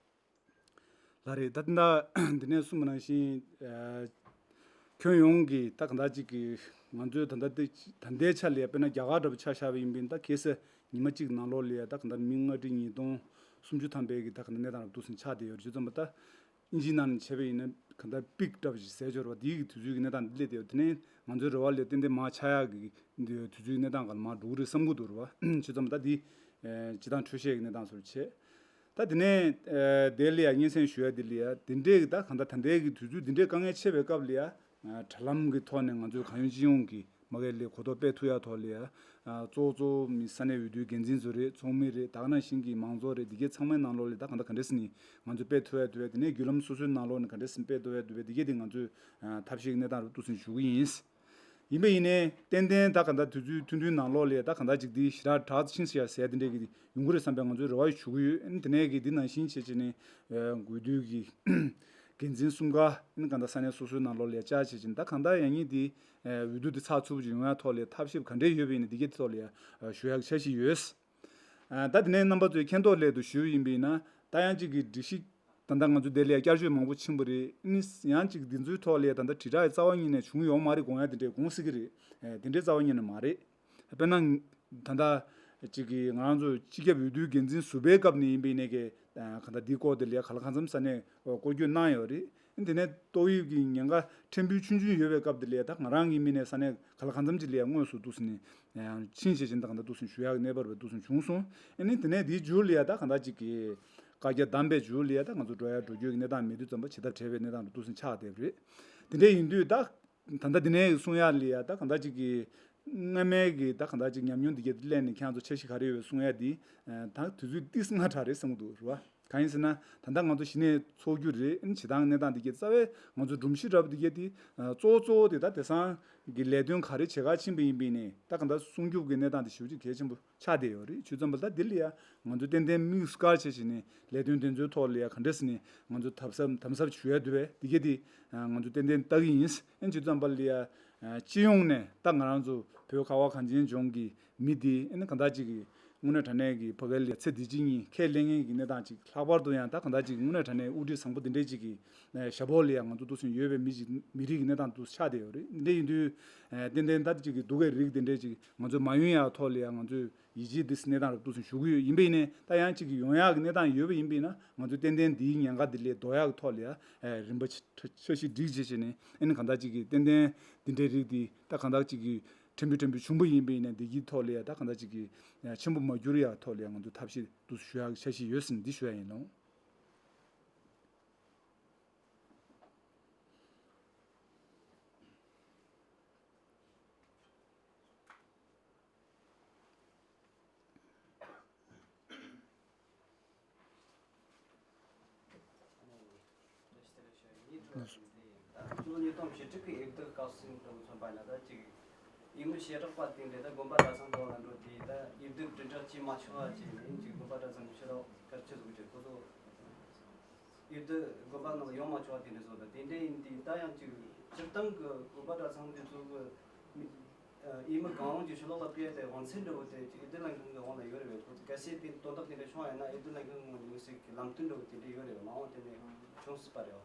ལགས་རེད། ད་ལྟ་འདི་ནས་གསུངས་པ་ནང་བཞིན། ཨ། ཁྱོན་ཡོངས་ཀྱི་ད་གང་ལྟར་ཅིག་གི་ང་ཚོའི་ད་ལྟ་དེ་ད་ལྟའི་ཆ་ལ་དཔེར་ན་རྒྱ་གར་འདྲ་པོ་ཆ་བཞག་པ་ཡིན་པས་ད་གལ་སྲིད་ཉི་མ་གཅིག་ནང་ལོགས་ལ་ད་གང་ལྟར་མི་ལྔ་ཁྲི་ཉིས་སྟོང་སུམ་ཅུ་ཐམ་པའི་གི་ད་གང་ལྟར་གནས་སྟངས་རབ་ཏུ་ཟིན་ཆགས་བསྡད་ཡོད་རེད། བྱས་ཙང་ད་ ཨིན་ཇིའི་ནང་ནས་བྱས་པ་ཡིན་ན་ག་འདྲ་པིག་འདྲ་པོ་ཞིག་ཟེར་ཆོག་རེད་བ། དེའི་གི་དུས་ཚོད་ཀྱི་གནས་སྟངས་འདི་སླེབས་བསྡད་ཡོད། དེ་ནས་ང་ཚོའི་རེ་བ་ལས་ཏན་ཏན་མར་ཆག་ཡག་གི་འདི་དུས་ཚོད་ཀྱི་གནས་སྟངས་སྒང་ལ་མར་འགྲོ་གི་རེད་བསམ་གྱི་འདུག་རེད་བ། བྱས་ཙང་ད་འདི་ཨེ་སྤྱི་བཏང་འཕྲོད་བཞེས་ཀྱི་གནས་སྟངས་སོགས་བྱས། ད་དེ་ནས་ཨེ་དེ་ལ་ཡ་སྙན་སེང་ཞུ་ཡ་དེ་ལ་ཡ་དེ་འདྲའི་གི་ད་གང་ལྟར་ད་ལྟའི་གི་དུས་ཚོད་འདི་འདྲའི་དཀའ་ངལ་འཕྱད་པའི་སྐབས་ལ་ཡ་ཨ་དྲ་ལམ་གྱི་ཐོག་ནས་ང་ཚོའི་གང་ཡོད་ཅི་ཡོང་གི་མ་གི་ལས་གོ་རྟོགས་སྤེལ་ཐུབ་ཡ་ཐོག་ལ་ཡ་ཨ་གཙོ་བོ་གཙོ་བོ་མི་ས་གནས་འོས་བསྡུའི་འགན་འཛིན་ཚོ་རེད། ཚོགས་མི་རེད། ད་ག་ནང་བཞིན་གྱི་མང་ཚོགས་རེད། འདི་གའི་ཚང་མའི་ནང་ལོགས་ལ་ད་གང་ལྟར་ག་འདྲས་ནི་ང་ཚོས་སྤེལ་ཐུབ་ཡ་ཐུབ་ཡ། དེ་ནས་བརྒྱུད་ལམ་སོ་སོའི་ནང་ལོགས་ནས་ག་འདྲས་སེ་སྤེལ་ཐུབ་ཡ་ཐུབ་ཡ། འདི་གའི་དེ་ང་ཚོས་ཨ་ཐབས་ཤེས་ཀྱི་གནས་སྟངས་རུ་ཏུ་སེང་ཞུ་གི་ཡིན། ཡིན་པ་ཡིན་ནའི་ཏན་ཏན་ད་ག་འདྲ་དུས་ཚོད་ཐུང་ཐུང་ནང་ལོགས་ལ་ད་ག་འདྲ་ཅིག་འདི་ཞེ་དྲག་དྲག་ཕྱིན་ཟེར་ཡ་ཟེར་ཡ་དེ་འདྲས་ཀྱི་ཡོང་གི་རེད་བསམ་པའི་ང་ཚོའི་རེ་བ་ཞུ་གི་ཡོད། ཨ་ནི་དེ་ནས་ཀྱི་འདི་ནང་བཞིན་བྱེད་བྱེད་ནས་ཨ་འོས་བསྡུ་གི་འགན་འཛིན་གསུམ་ཀ་ཨ་ནི་ག་འདྲ་ས་གནས་སོ་སོའི་ནང་ལོགས་ལ་བཅར་བྱེད་བྱེད་ནས་ད་གང་ལྟར་ཡང་སྙིང་འདི་ཨ་འོས་བསྡུ་འདི་ཚགས་ཚུད་པོ་ཅིག་ཡོང་ཡ་ཐོག་ལ་ཐབས་ཤེས་ག་འདྲས་ཡོད་པ་ཡིན་ན་འདི་གའི་ཐོག་ལ་ཡ་ཨ་ཞུ་ཡག་འཆར་གཞི་ཡོད། ཨ་ད་དེ་ནས་རྣམ་པ་ཚོའི་མཁྱེན་རྟོགས་སླད་དུ་ཞུས་ཡིན་པ་ཡིན་ན་ད་ཡང་གཅིག་གི་སྒྲིག་གཞི་ད་ལྟ་ང་ཚོ་དེ་ལ་ཡ་བསྐྱར་བཅོས་མང་པོ་ཕྱིན་པ་རེད། ཨ་ནི་ཡང་གཅིག་འདི་ཚོའི་ཐོག་ལ་ཡ་ད་ལྟ་དྲིལ་བསྒྲགས་ཡི་རྩ་བ་ཉིད་ནས་བྱུང་ཡོད་མ་རེད་དགོངས་ཡ་དེ་འདྲས་དགོངས་སྲིད་ཀྱི་རེད། ཨེ་དེ་འདྲའི་རྩ་བ་ཉིད་ནས་མ་རེད། དཔེར་ན་ད་ལྟ་གཅིག་གི་ང་རང་ཚོ་སྤྱི་ཁྱབ་འོས་བསྡུའི་འགན་འཛིན་ཟུར་པའི་སྐབས་ནས་ཡིན་པ་ཡིན་ནའི་གི་ཨ་ག་ད་འདིའི་སྐོར་དེ་ལ་ཡ་ག་ལ་གང་འཚམ་ས་གནས་སྐོར་སྐྱོད་གནང་ཡོད་རེད། དེ་ནས་ཏོག་དབྱིབས་ཀྱི་ཉེན་ཁ་ཕྲན་བུ་ཆུང་ཆུང་ཡོད་པའི་སྐབས་དེ་ལ་ཡ་ད་ང་རང་གི་མི་ནས་ས་གནས་ག་ལ་གང་འཚམ་ཅིག་ལ་ཡ་དངོས་སུ་འདུག་སེ་ནས་ཕྱིན་བྱས་ཕྱིན་ད་གང་ལྟར་འདུག་སེ་ཞུ་ཡག་གནས་བབ་རེད་འདུག་སེ་བྱུང་སོང་། ཨ་ནི་དེ་ནས་དེའི་མཇུག་ལ་ཡ་ད་གང་ལྟར་ཅིག་གི་བཀའ་རྒྱ་བསྡམས་པའི་མཇུག་ལ་ཡ་ད་ང་ཚོ་འགྲོ་ཡ་འགྲོ་རྒྱུ་གི་གནས་སྟངས་མེད་དུས་ཙམ་པ་ཇི་ལྟར་བྲལ་བའི་གནས་སྟངས་རུ་འདུག་སེ་ཆགས་བསྡད་པ་རེད། དེ་འདྲ་ཡིན་དུས་ད་ད་ལྟ་འདི་ནས་གསུང་ཡ་ལ་ཡ་ད་གང་ལྟར་ཅིག་གི་སྔ་མའི་གི་ད་གང་ལྟར་ཅིག་ཉམས་མྱོང་འདི་གའི་གླས་ནས་ཁྱེད་རང་ཚོ་འཆར་གཞི་ག་རེ་ཡོད་གསུང་ཡ་འདི་ད་དུས་ཚོད་ཏིས་སྔ་དྲགས་རེད་བསམ་གྱི་འདུག་རེད་བ། གང་ཡིན་ཟེར་ན་ད་ལྟ་ང་ཚོ་གཞི་ནས་ཚོགས་རྒྱུ་རེད། ཨ་ནི་བྱེད་སྟངས་གནས་སྟངས་འདི་གའི་རྩ་བའི་ང་ཚོ་སྒྲོམ་གཞི་འདྲ་པོ་འདི་གའི་དེ་གཙོ་བོ་གཙོ་བོ་དེ་ད་དེང་སང་གི་ལས་དོན་ག་རེ་བྱེད་གར་ཕྱིན་པ་ཡིན་པ་ཡིན་ནའི་ད་གང་ལྟར་སྲུང་སྐྱོབ་ཀྱི་གནས་སྟངས་དེ་ཞེ་པོ་ཅིག་གལ་ཆེན་པོ་ཆགས་བསྡད་ཡོད་རེད། བྱས་ཙང་ད་འདི་ལ་ཡ་ང་ཚོ་ཏན་ཏན་དམིགས་སུ་བཀར་བྱས་བྱས་ནས་ལས་དོན་དེ་ཚོའི་ཐོག་ལ་ཡ་ག་འདྲས་ནས་ང་ཚོ་དམ་ཟབ་དམ་ཟབ་ཞུ་ཡ་འདུག་པས། འདི་གའི་དེ་ང་ཚོ་ཏན་ཏན་ལྟ་གི་ཡིན། ཨ་ནི་བྱས་ཙང་ལ་ཡ་སྤྱི་ཡོངས་ནས་ད་ང་རང་ཚོ་བོད་ཁ་བ་གངས་ཅན་ལྗོངས་ཀྱི་མི་དེ་ཨ་ནི་གང་ལྟར་ཅིག་གི་དངོས་གནས་དྲང་གནས་ཀྱི་ཕ་གི་ལ་ཚེ་འདི་ཕྱི་གཉིས་ཁས་ལེན་མཁན་གྱི་གནས་སྟངས་ཅིག་ལྷག་པར་དུ་ཡང་ད་གང་ལྟར་ཅིག་དངོས་གནས་དྲང་གནས་དབུ་ཁྲིད་བཟང་པོ་འདི་འདྲའི་ཅིག་གི་ཞབས་འོག་ལ་ཡང་ང་ཚོ་འདུག་སེ་ཡོད་པའི་མི་ཅིག་མི་རིགས་ཀྱི་གནས་སྟངས་འདུག་སེ་ཆགས་བསྡད་ཡོད་རེད། འདི་འདྲ་ཡིན་དུས་ཏན་ཏན་ད་ཅིག་གི་སྡུག་གི་རིགས་འདི་འདྲའི་ཅིག་ང་ཚོ་མ་ཡོང་ཡག་ཐོག་ལ་ཡང་ང་ཚོས་ཡིད་ཆེས་འདི་གནས་སྟངས་རུ་འདུག་སེ་ཞུ་གི་ཡོད། ཡིན་པ་ཡིན་ནའི་ད་ཡང་ཅིག་གི་ཡོང་ཡག་གི་གནས་སྟངས་ཡོད་པ་ཡིན་པ་ཡིན་ན་ང་ཚོས་ཏན་ཏན་འདིའི་ཉེན་ཁ་འདི་ལས་ལྡོག་ཡག་གི་ཐོག་ལ་ཡང་རིམ་པ་འཆར་གཞི་སྒྲིག་བྱས་བྱས་ནས་ཨ་ནི་གང་ལྟར་ཅིག་གི་ཏན་ཏན་འདི་འདྲའི་རིགས་འདི་ད་གང་ལྟར་ཅིག་གི་ཕྲན་བུ་ཕྲན་བུ་བྱུང་བ་ཡིན་པ་ཡིན་ན་འདི་གི་ཐོག་ལ་ཡ་ད་གང་ལྟར་ཅིག་གི་ཆེན་པོ་མ་འགྱུར་ཡག་ཐོག་ལ་ཡ་ང་ཚོ་ཐབས་ཤེས་འདུག་ཞུ་ཡག་འཆར་གཞི་ཡོད་ཟིན་འདི་ཞུ་ཡ་ཡིན་ལོ། ལགས་སོ། ད་ལོ་ཉིས་སྟོང་བཅུ་དྲུག་གི་དབྱིབས་སྡུག་སྐབས་སུ་འགྲོ་མཚོན་པ་ན་ད་ཅིག་དབྱིན་མི་བྱེ་བྲག་པ་དེ་འདྲ་ད་དགོན་པ་གྲྭ་ཚང་དུ་ལ་འགྲོ་དེ་ད་དབྱིབས་སྡུག་དྲིལ་བསྒྲགས་བྱེད་མ་ཆོག་པ་བྱས་ནས་ཅིག་དགོན་པ་གྲྭ་ཚང་གི་ཕྱི་ལོགས་སྐར་ཆ་བཟོ་གི་ཁོ་ཚོ་དབྱིབས་སྡུག་དགོན་པ་ནང་ཡོང་མ་ཆོག་པ་དེ་འདྲ་བཟོ། ད་དེ་འདྲ་ཡིན་དུས་ད་ཡང་ཅིག་སྤྱིར་བཏང་གི་དགོན་པ་གྲྭ་ཚང་དེ་ཚོ་གི་དབྱིན་མི་གང་རུང་གི་ཕྱི་ལོགས་ལ་ཕེབས་ཏེ་དབང་ཚད་འདྲ་བོ་དེ་ཅིག་ཨེ་ཏི་ལན་ཁང་གི་དབང་ལ་ཡོད་རེད་པས། ཁོ་ཚོ་གལ་སྲིད་དེ་དོན་དག་དེ་འདྲ་བྱུང་ཡོད་ན་ཨེ་ཏི་ལན་ཁང་ངོས་ནས་ཟིག་གི་ལམ་སྟོན་འདྲ་བོ་དེ་འདྲ་ཡོད་རེད་པས། མ་འོངས་དེ་ནས་བྱུང་སྲིད་པ་རེད་པ།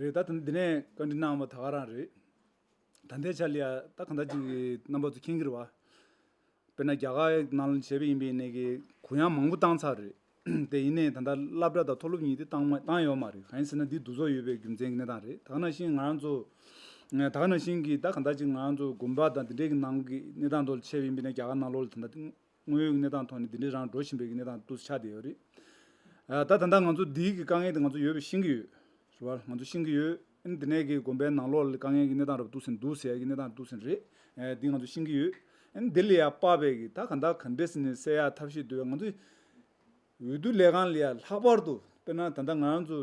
རེད། ད་འདི་ནས་བཀའ་འདྲི་གནང་བ་ད་ག་རང་རེད། ད་ལྟའི་ཆ་ལ་ཡ་ད་གང་ལྟར་ཅིག་རྣམ་པ་ཚོ་མཁྱེན་གྱི་རེད་བ། དཔེར་ན་རྒྱ་གར་ནང་ལ་བྱས་པ་ཡིན་པའི་ནས་ཀྱི་གུ་ཡངས་མང་པོ་བཏང་ཚར་རེད། དེ་ཡིན་ནའི་ད་ལྟ་སློབ་གྲྭ་དང་མཐོ་སློབ་གཉིས་དེ་བཏང་མ་བཏང་ཡོད་མ་རེད། གང་ཡིན་ཟེར་ན་འདི་འདུ་ཚོགས་ཡོད་པའི་རྒྱུ་མཚན་གྱི་གནས་སྟངས་རེད། ད་ག་ནང་བཞིན་ང་རང་ཚོ་ད་ག་ནང་བཞིན་གྱི་ད་གང་ལྟར་ཅིག་ང་རང་ཚོ་དགོན་པ་དང་འདི་འདྲའི་གི་ནང་གི་གནས་སྟངས་ཐོག་ལ་བྱས་པ་ཡིན་པའི་ནས་རྒྱ་གར་ནང་ལོགས་ལ་ད་ལྟ་དངོས་ཡོད་ཀྱི་གནས་སྟངས་ཐོག་ནས་འདི་འདྲའི་རང་འགྲོ་བཞིན་པའི་གི་གནས་སྟངས་འདུག་སེ་ཆགས་བསྡད་ཡོད་རེད། ད་ད་ལྟ་ང་ཚོ་འདིའི་གི་དཀའ་ངལ་དེ་ང་ཚོ་ཡོད་པ་ཤེས་ཀྱི་ཡོད། རེད་བ། ང་ཚོ་ཤེས་ཀྱི་ཡོད། ཨ་ནི་འདི་ནས་གི་དགོན་པའི་ནང་ལོགས་ལ་དཀའ་ངལ་གྱི་གནས་སྟངས་རབ་འདུག་ཟིན་འདུག་ཟེར་ཡ་གི་གནས་སྟངས་འདུག་ཟིན་རེད། ཨེ་འདི་ང་ཚོ་ཤེས་ཀྱི་ཡོད། ཨ་ནི་འདི་ལ་ཡ་དཔག་པའི་གི་ད་ག་འདྲ་ག་འདྲས་ནས་སེལ་ཡ་ཐབས་ཤེས་འདུག་བས། ང་ཚོ་འོས་བསྡུ་ལས་ཁང་ལ་ཡ་ལྷག་པར་དུ་དཔེར་ན་ད་ལྟ་ང་རང་ཚོ་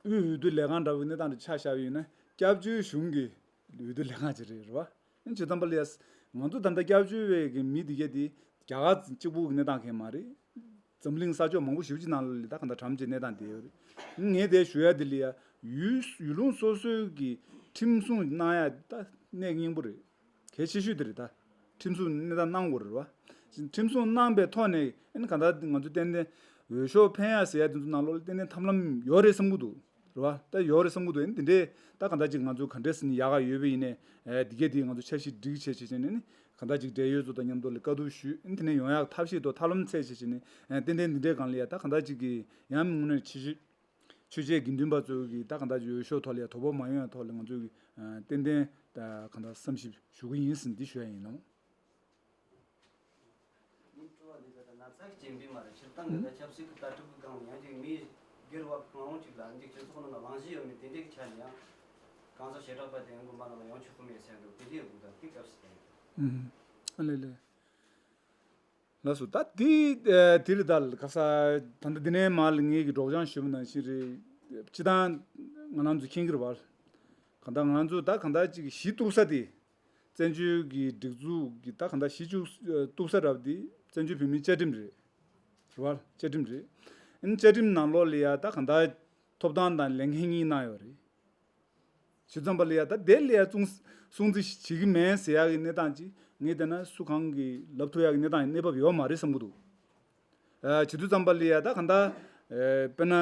དབུས་འོས་བསྡུ་ལས་ཁང་འདྲ་བོའི་གནས་སྟངས་དེ་ཆ་བཞག་པ་ཡིན་ན་སྐྱབས་བཅོལ་གཞུང་གི་འོས་བསྡུ་ལས་ཁང་ཅིག་རེད། རེད་བ། ཨ་ནི་བྱས་ཙང་པ་ལ་ཡ་ང་ཚོ་ད་ལྟ་སྐྱབས་བཅོལ་བའི་གི་མི་འདི་གས་དེ་རྒྱ་གར་གཅིག་པུ་གི་གནས་སྟངས་གང་མ་རེད། འཛམ་གླིང་ས་ཕྱོགས་མང་པོ་ཞེ་པོ་ཅིག་ནང་ལ་ད་ག་འདྲ་གྲམ་གྱི་གནས་སྟངས་དེ་ཡོད་རེད། ངས་དེ་ཞུ་ཡ་དེ་ལ་ཡ་ཡུལ་ཡུལ་ལུང་སོ་སོའི་གི་ཁྲིམས་སྲུང་གནང་ཡ་ད་གནད་སྙིང་པོ་རེད། གལ་ཆེ་ཤོས་དེ་རེད། ད་ཁྲིམས་སྲུང་གནས་སྟངས་གནང་དགོས་རེད་བ། ཁྲིམས་སྲུང་གནང་པའི་ཐོག་ནས་ཨ་ནི་ག་འདྲ་ང་ཚོ་ཏན་ཏན་འོས་ཤོག་འཕེན་ཡ་ཟེར་ཡ་དེ་ཚོ་ནང་ལོགས་ལ་ཏན་ཏན་ཐབས་ལམ་ཡོད་རེད་བསམ་གྱི་འདུག་རེད་བ། ད་ཡོད་རེད་བསམ་གྱི་འདུག་ཨ་ནི་དེ་འདྲས་ད་ག་འདྲ་ཅིག་ང་ཚོ་ག་འདྲས་ཟིན་ཡག་ག་ཡོད་པ་ཡིན་ནའི་ཨེ་འདི་གས་དེ་ང་ཚོ་འཆར་གཞི་སྒྲིག་བྱས་བྱས་བྱས་ནས་ནི་ གང་ལྟར་ཅིག་འབྲེལ་ཡོད་ཚོ་དང་མཉམ་དུ་ལ་བཀའ་བསྡུར་ཞུས། ཨ་ནི་དེ་ནས་ཡོང་ཡག་ཐབས་ཤེས་དང་ཐབས་ལམ་འཚོལ་བྱས་བྱས་ནས་ཏན་ཏན་འདི་འདྲའི་སྒང་ལ་ཡ་ད་གང་ལྟར་ཅིག་གི་ཡང་དངོས་གནས་ཆོས་ཆོས་ཆོས་བྱེད་དགེ་འདུན་པ་ཚོ་གི་ད་གང་ལྟར་ཅིག་འོས་ཤོག་ཐོག་ལ་ཡ་དོ་ཕོག་མ་ཡོང་ཡག་ཐོག་ལ་ང་ཚོས་ཀྱི་ཏན་ཏན་ད་གང་ལྟར་བསམ་ཞིབ་ཞུ་གི་ཡིན་ཟེར་འདི་ཞུ་ཡ་ཡིན་ལགས། ཉིན་དྲུག་པ་འདི་ད་ལྟ་ན་ཚ་གི་རྐྱེན་པས་མ་རེད། སྤྱིར་བཏང་གི་ད་ཆབ་སྲིད་ཀྱི་ལྟ་གྲུབ་ཀྱི་སྒང་ནས་ཡང་ཅིག་མི་སྒེར་བ་གང་རུང་ཅིག་ལ་འདི་སྤྱི་ཚོགས་ནང་ལ་རང་བཞིན་ཡོད་མེད་དེ་འདྲའི་གི་ཆ་ནས་ཡང་གང་ཟག་བྱེ་བྲག་པ་དེ་ཡང་དགོན་པ་ནང་ལ་ཡོང་ཆོག་གི་མེད་ཟེར་འདུག་དེ་འདྲའི་འདུག་ད་དེ་སྐབས་སུ་བསྟན། ཨ་ལེ་ལེ། ལགས་སོ། ད་དེ་དེ་རེད། ད་ག་ས་ད་ལྟ་འདི་ནས་མར་ལ་ངེད་ཀྱི་སྒྲོག་སྦྱང་ཞུས་པ་ནང་བཞིན་རེད། སྤྱི་བཏང་ང་རང་ཚོ་མཁྱེན་གྱི་རེད་བ། གང་ལྟར་ང་རང་ཚོ་ད་གང་ལྟར་ཅིག་གཞི་གཏུག་ས་དེ། བཙན་བྱོལ་གྱི་སྒྲིག་འཛུགས་ཀྱི་ད་གང་ལྟར་གཞི་བཅུག་གཏུག་ས་རབ་དེ་བཙན་བྱོལ་བོད་མིའི་བཅའ་ཁྲིམས་རེད། རེད་བ། བཅའ་ཁྲིམས་རེད། ཨ་ནི་བཅའ་ཁྲིམས་ནང་ལོགས་ལ་ཡ་ད་གང་ལྟར་ཐོབ་ཐང་དང་ལས་འགན་གཉིས་གནང་ཡོད་རེད། བྱས་ཙང་པ་ལ་ཡ་ད་དེ་ལ་ཡ་སྲུང་སྲུང་བརྩི་བྱེད་ཀྱི་མེད་ཟེར་ཡག་གི་གནས་སྟངས་ཅིག་ངས་བལྟས་ན་སུ་གང་གིས་ལབ་ཐུབ་ཡག་གི་གནས་སྟངས་གནས་བབ་ཡོད་མ་རེད་བསམ་གྱི་འདུག་ཨ། བྱེད་དུས་ཙམ་པ་ལ་ཡ་ད་གང་ལྟར། ཨེ། དཔེར་ན་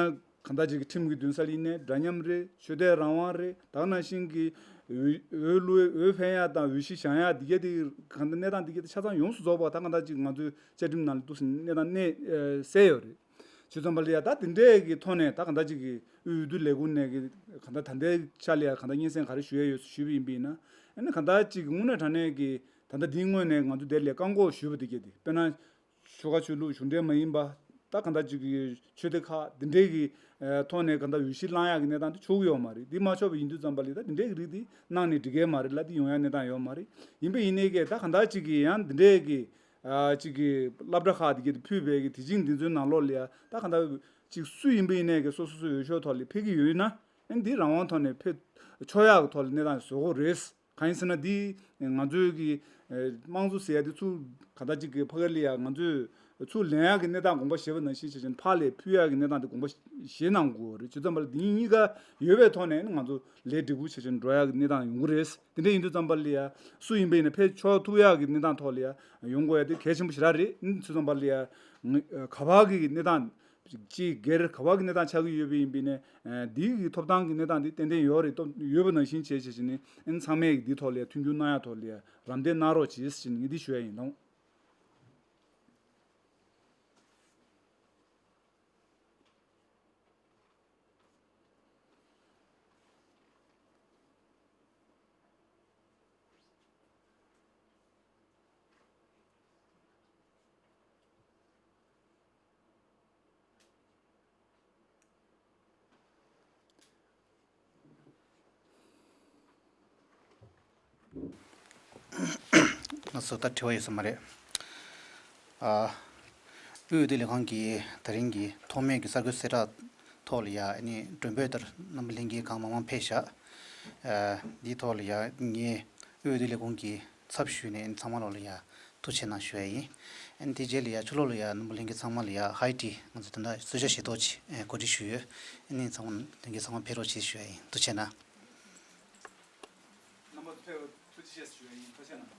གང་ལྟར་ཅིག་གི་ཁྲིམས་ཀྱི་འདུན་སར་ཡིན་ནའི་འདྲ་མཉམ་རེད། ཆོས་དད་རང་དབང་རེད། ད་ག་ནང་བཞིན་གྱི་འོས་འོས་བླུག་འོས་འཕེན་ཡག་དང་འོས་གཞི་བཞེངས་ཡག་འདི་གས་དེ་གང་ལྟར་གནས་སྟངས་འདི་གས་དེ་ཆ་ཚང་ཡོངས་སུ་རྫོགས་པ་ད་གང་ལྟར་ཅིག་ང་ཚོའི་བཅའ་ཁྲིམས་ནང་ལ་འདུག་སེ་གནས་སྟངས་གནས་ཨེ་གསལ་ཡོད་རེད། བྱས་ཙང་པ་ལ་ཡ་ད་དེ་འདྲས་ཀྱི་ཐོག་ནས་ད་གང་ལྟར་ཅིག་གི་དབུས་འོས་བསྡུ་ལས་ཁུངས་ནས་ཀྱི་གང་ལྟར་ད་ལྟའི་ཆ་ལ་ཡ་གང་ལྟར་སྙན་སེང་ག་རེ་ཞུ་ཡ་ཡོད་ཞུས་པ་ཡིན་པ་ཡིན་ན། ཨ་ནི་གང་ལྟར་ཅིག་གི་དངོས་གནས་དྲང་གནས་ཀྱི་ད་ལྟ་འདིའི་སྔོན་ནས་ང་ཚོ་དེ་ལས་བཀག་འགོག་ཞུས་པ་དེ་གས་དེ། དཔེར་ན། ཆོལ་ཁ་ཆོས་ལུགས་གཞུང་འབྲེལ་མ་ཡིན་པ། ད་གང་ལྟར་ཅིག་གི་ཆོས་སྡེ་ཁག་འདི་འདྲའི་གི་ཐོག་ནས་གང་ལྟར་འོས་གཞི་བླང་ཡག་གི་གནས་སྟངས་དེ་ཆོག་གི་ཡོད་མ་རེད། འདི་མ་ཆོག་པ་ཡིན་དུས་ཙམ་པ་ལ་ད་འདི་འདྲའི་གི་རིགས་འདི་གནང་ནས་འགྲིག་གི་མ་རེད་ལ། འདི་ཡོང་ཡག་གནས་སྟངས་ཡོད་མ་རེད། ཡིན་པ་ཡིན་ནའི་གི་ད་གང་ལྟར་ཅིག་གི་ཡང་འདི་འདྲའི་གི་ཨ། གཅིག་གིས་སློབ་གྲྭ་ཁག་དེ་གའི་ཕུད་པའི་གི་དེ་བཞིན་འདི་ཚོའི་ནང་ལོགས་ལ་ཡ་ད་གང་ལྟར་གཅིག་སུ་ཡིན་པ་ཡིན་ནའི་གི་སོ་སོ་སོའི་འོས་ཤོག་ཐོག་ལ་ཕེབས་ཀྱི་ཡོད་ན། ཨ་ནི་འདི་རང་དབང་ཐོག་ནས་ཕེབས་ཆོག་ཡག་གི་ཐོག་ལ་གནས་སྟངས་བཟོ་དགོས་རེད། གང་ཡིན་ཟེར་ན་འདི་ང་ཚོའི་གི་དམངས་གཙོ་ཟེར་ཡ་འདི་ཚུར་གང་ལྟར་གཅིག་གི་ཕ་གི་ལ་ཡ་ང་ཚོས་ཚུར་ལེན་ཡག་གི་གནས་སྟངས་དགོངས་པ་བཞེས་པ་ནང་བཞིན་བྱས་བྱས་ཕར་ལ་ཕུལ་ཡག་གི་གནས་སྟངས་འདི་དགོངས་པ་བཞེས་གནང་དགོས་རེད། བྱས་ཙང་པ་ལ་འདི་གཉིས་ཀ་ཡོད་པའི་ཐོག་ནས་ནི་ང་ཚོ་ལས་འབྲས་བུ་བྱས་བྱས་འགྲོ་ཡག་གི་གནས་སྟངས་ཡོང་གི་རེད། དེ་འདྲ་ཡིན་དུས་ཙམ་པ་ལ་ཡ་སུ་ཡིན་པ་ཡིན་ན་ཕེབས་ཆོག་ཐུབ་ཡག་གི་གནས་སྟངས་ཐོག་ལ་ཡ་ཡོང་དགོས་ཡ་དེ་གལ་ཆེན་པོ་ཞེ་དྲག་རེད། ཨིན་ཚུལ་ཙམ་པ་ལ་ཡ་ང་ག་བ་གི་གནས་སྟངས་ཅིག་སྒེར་ག་བ་གི་གནས་སྟངས་ཆགས་ཀྱི་ཡོད་པ་ཡིན་པ་ཡིན་ནའི་འདི་གི་ཐོབ་ཐང་གི་གནས་སྟངས་འདི་ཏན་ཏན་ཡོད་རེད། ཡོད་པ་ནང་བཞིན་བྱས་བྱས་བྱས་ནས་ཨིན་ཚང་མས་འདི་ཐོག་ལ་ཡ་མཐུན་འགྱུར་གནང་ཡ་ཐོག་ལ་ཡ་རམ་འདེགས་གནང་རོགས་བྱེད་ཟེར་ནས་ངས་འདི་ཞུ་ཡ་ཡིན་ལགས། ང་ཚོ་ད་དྲི་བ་ཡོད་ས་མ་རེད། ཨ། དབུས་འོས་བསྡུ་ལས་ཁང་གིས་ད་རིང་གི་ཐོག་མའི་གི་གསར་འགོད་གསལ་བསྒྲགས་ཐོག་ལ་ཡ་ཨ་ནི་མགྲོན་འབོད་ལྟར་རྣམ་པ་ལྷན་རྒྱས་གང་མང་མང་ཕེབས་ཤག་ཨ། འདིའི་ཐོག་ལ་ཡ་ངས་དབུས་འོས་བསྡུ་ལས་ཁང་གི་ཚབ་ཞུས་ནས་ཚང་མ་ལོག་ལ་ཡ་ཐུགས་རྗེ་གནང་ཞུ་ཡ་ཡིན། ཨ་ནི་དེ་རྗེས་ལ་ཡ་ཕྱི་ལོགས་ལ་ཡ་རྣམ་པ་ལྷན་རྒྱས་ཚང་མ་ལ་ཡ་ཧའི་ཊི་ང་ཚོ་ད་ལྟ་གསོལ་ཇ་བཞེས་ཏོག་ཅིག་ཨེ་གོ་སྒྲིག་ཞུས་ཡོད། ཨ་ནི་ཚང་མ་ལྷན་རྒྱས་ཚང་མ་ཕེབས་རོགས་བྱེད་ཞུ་ཡ་ཡིན། ཐུགས་རྗེ་གནང་། རྣམ་པ་ཚོ་ཕེབས་པར་ཐུགས་རྗེ་ཆེ་ཞུ་ཡ་ཡིན། ཐུགས་རྗེ་གནང་།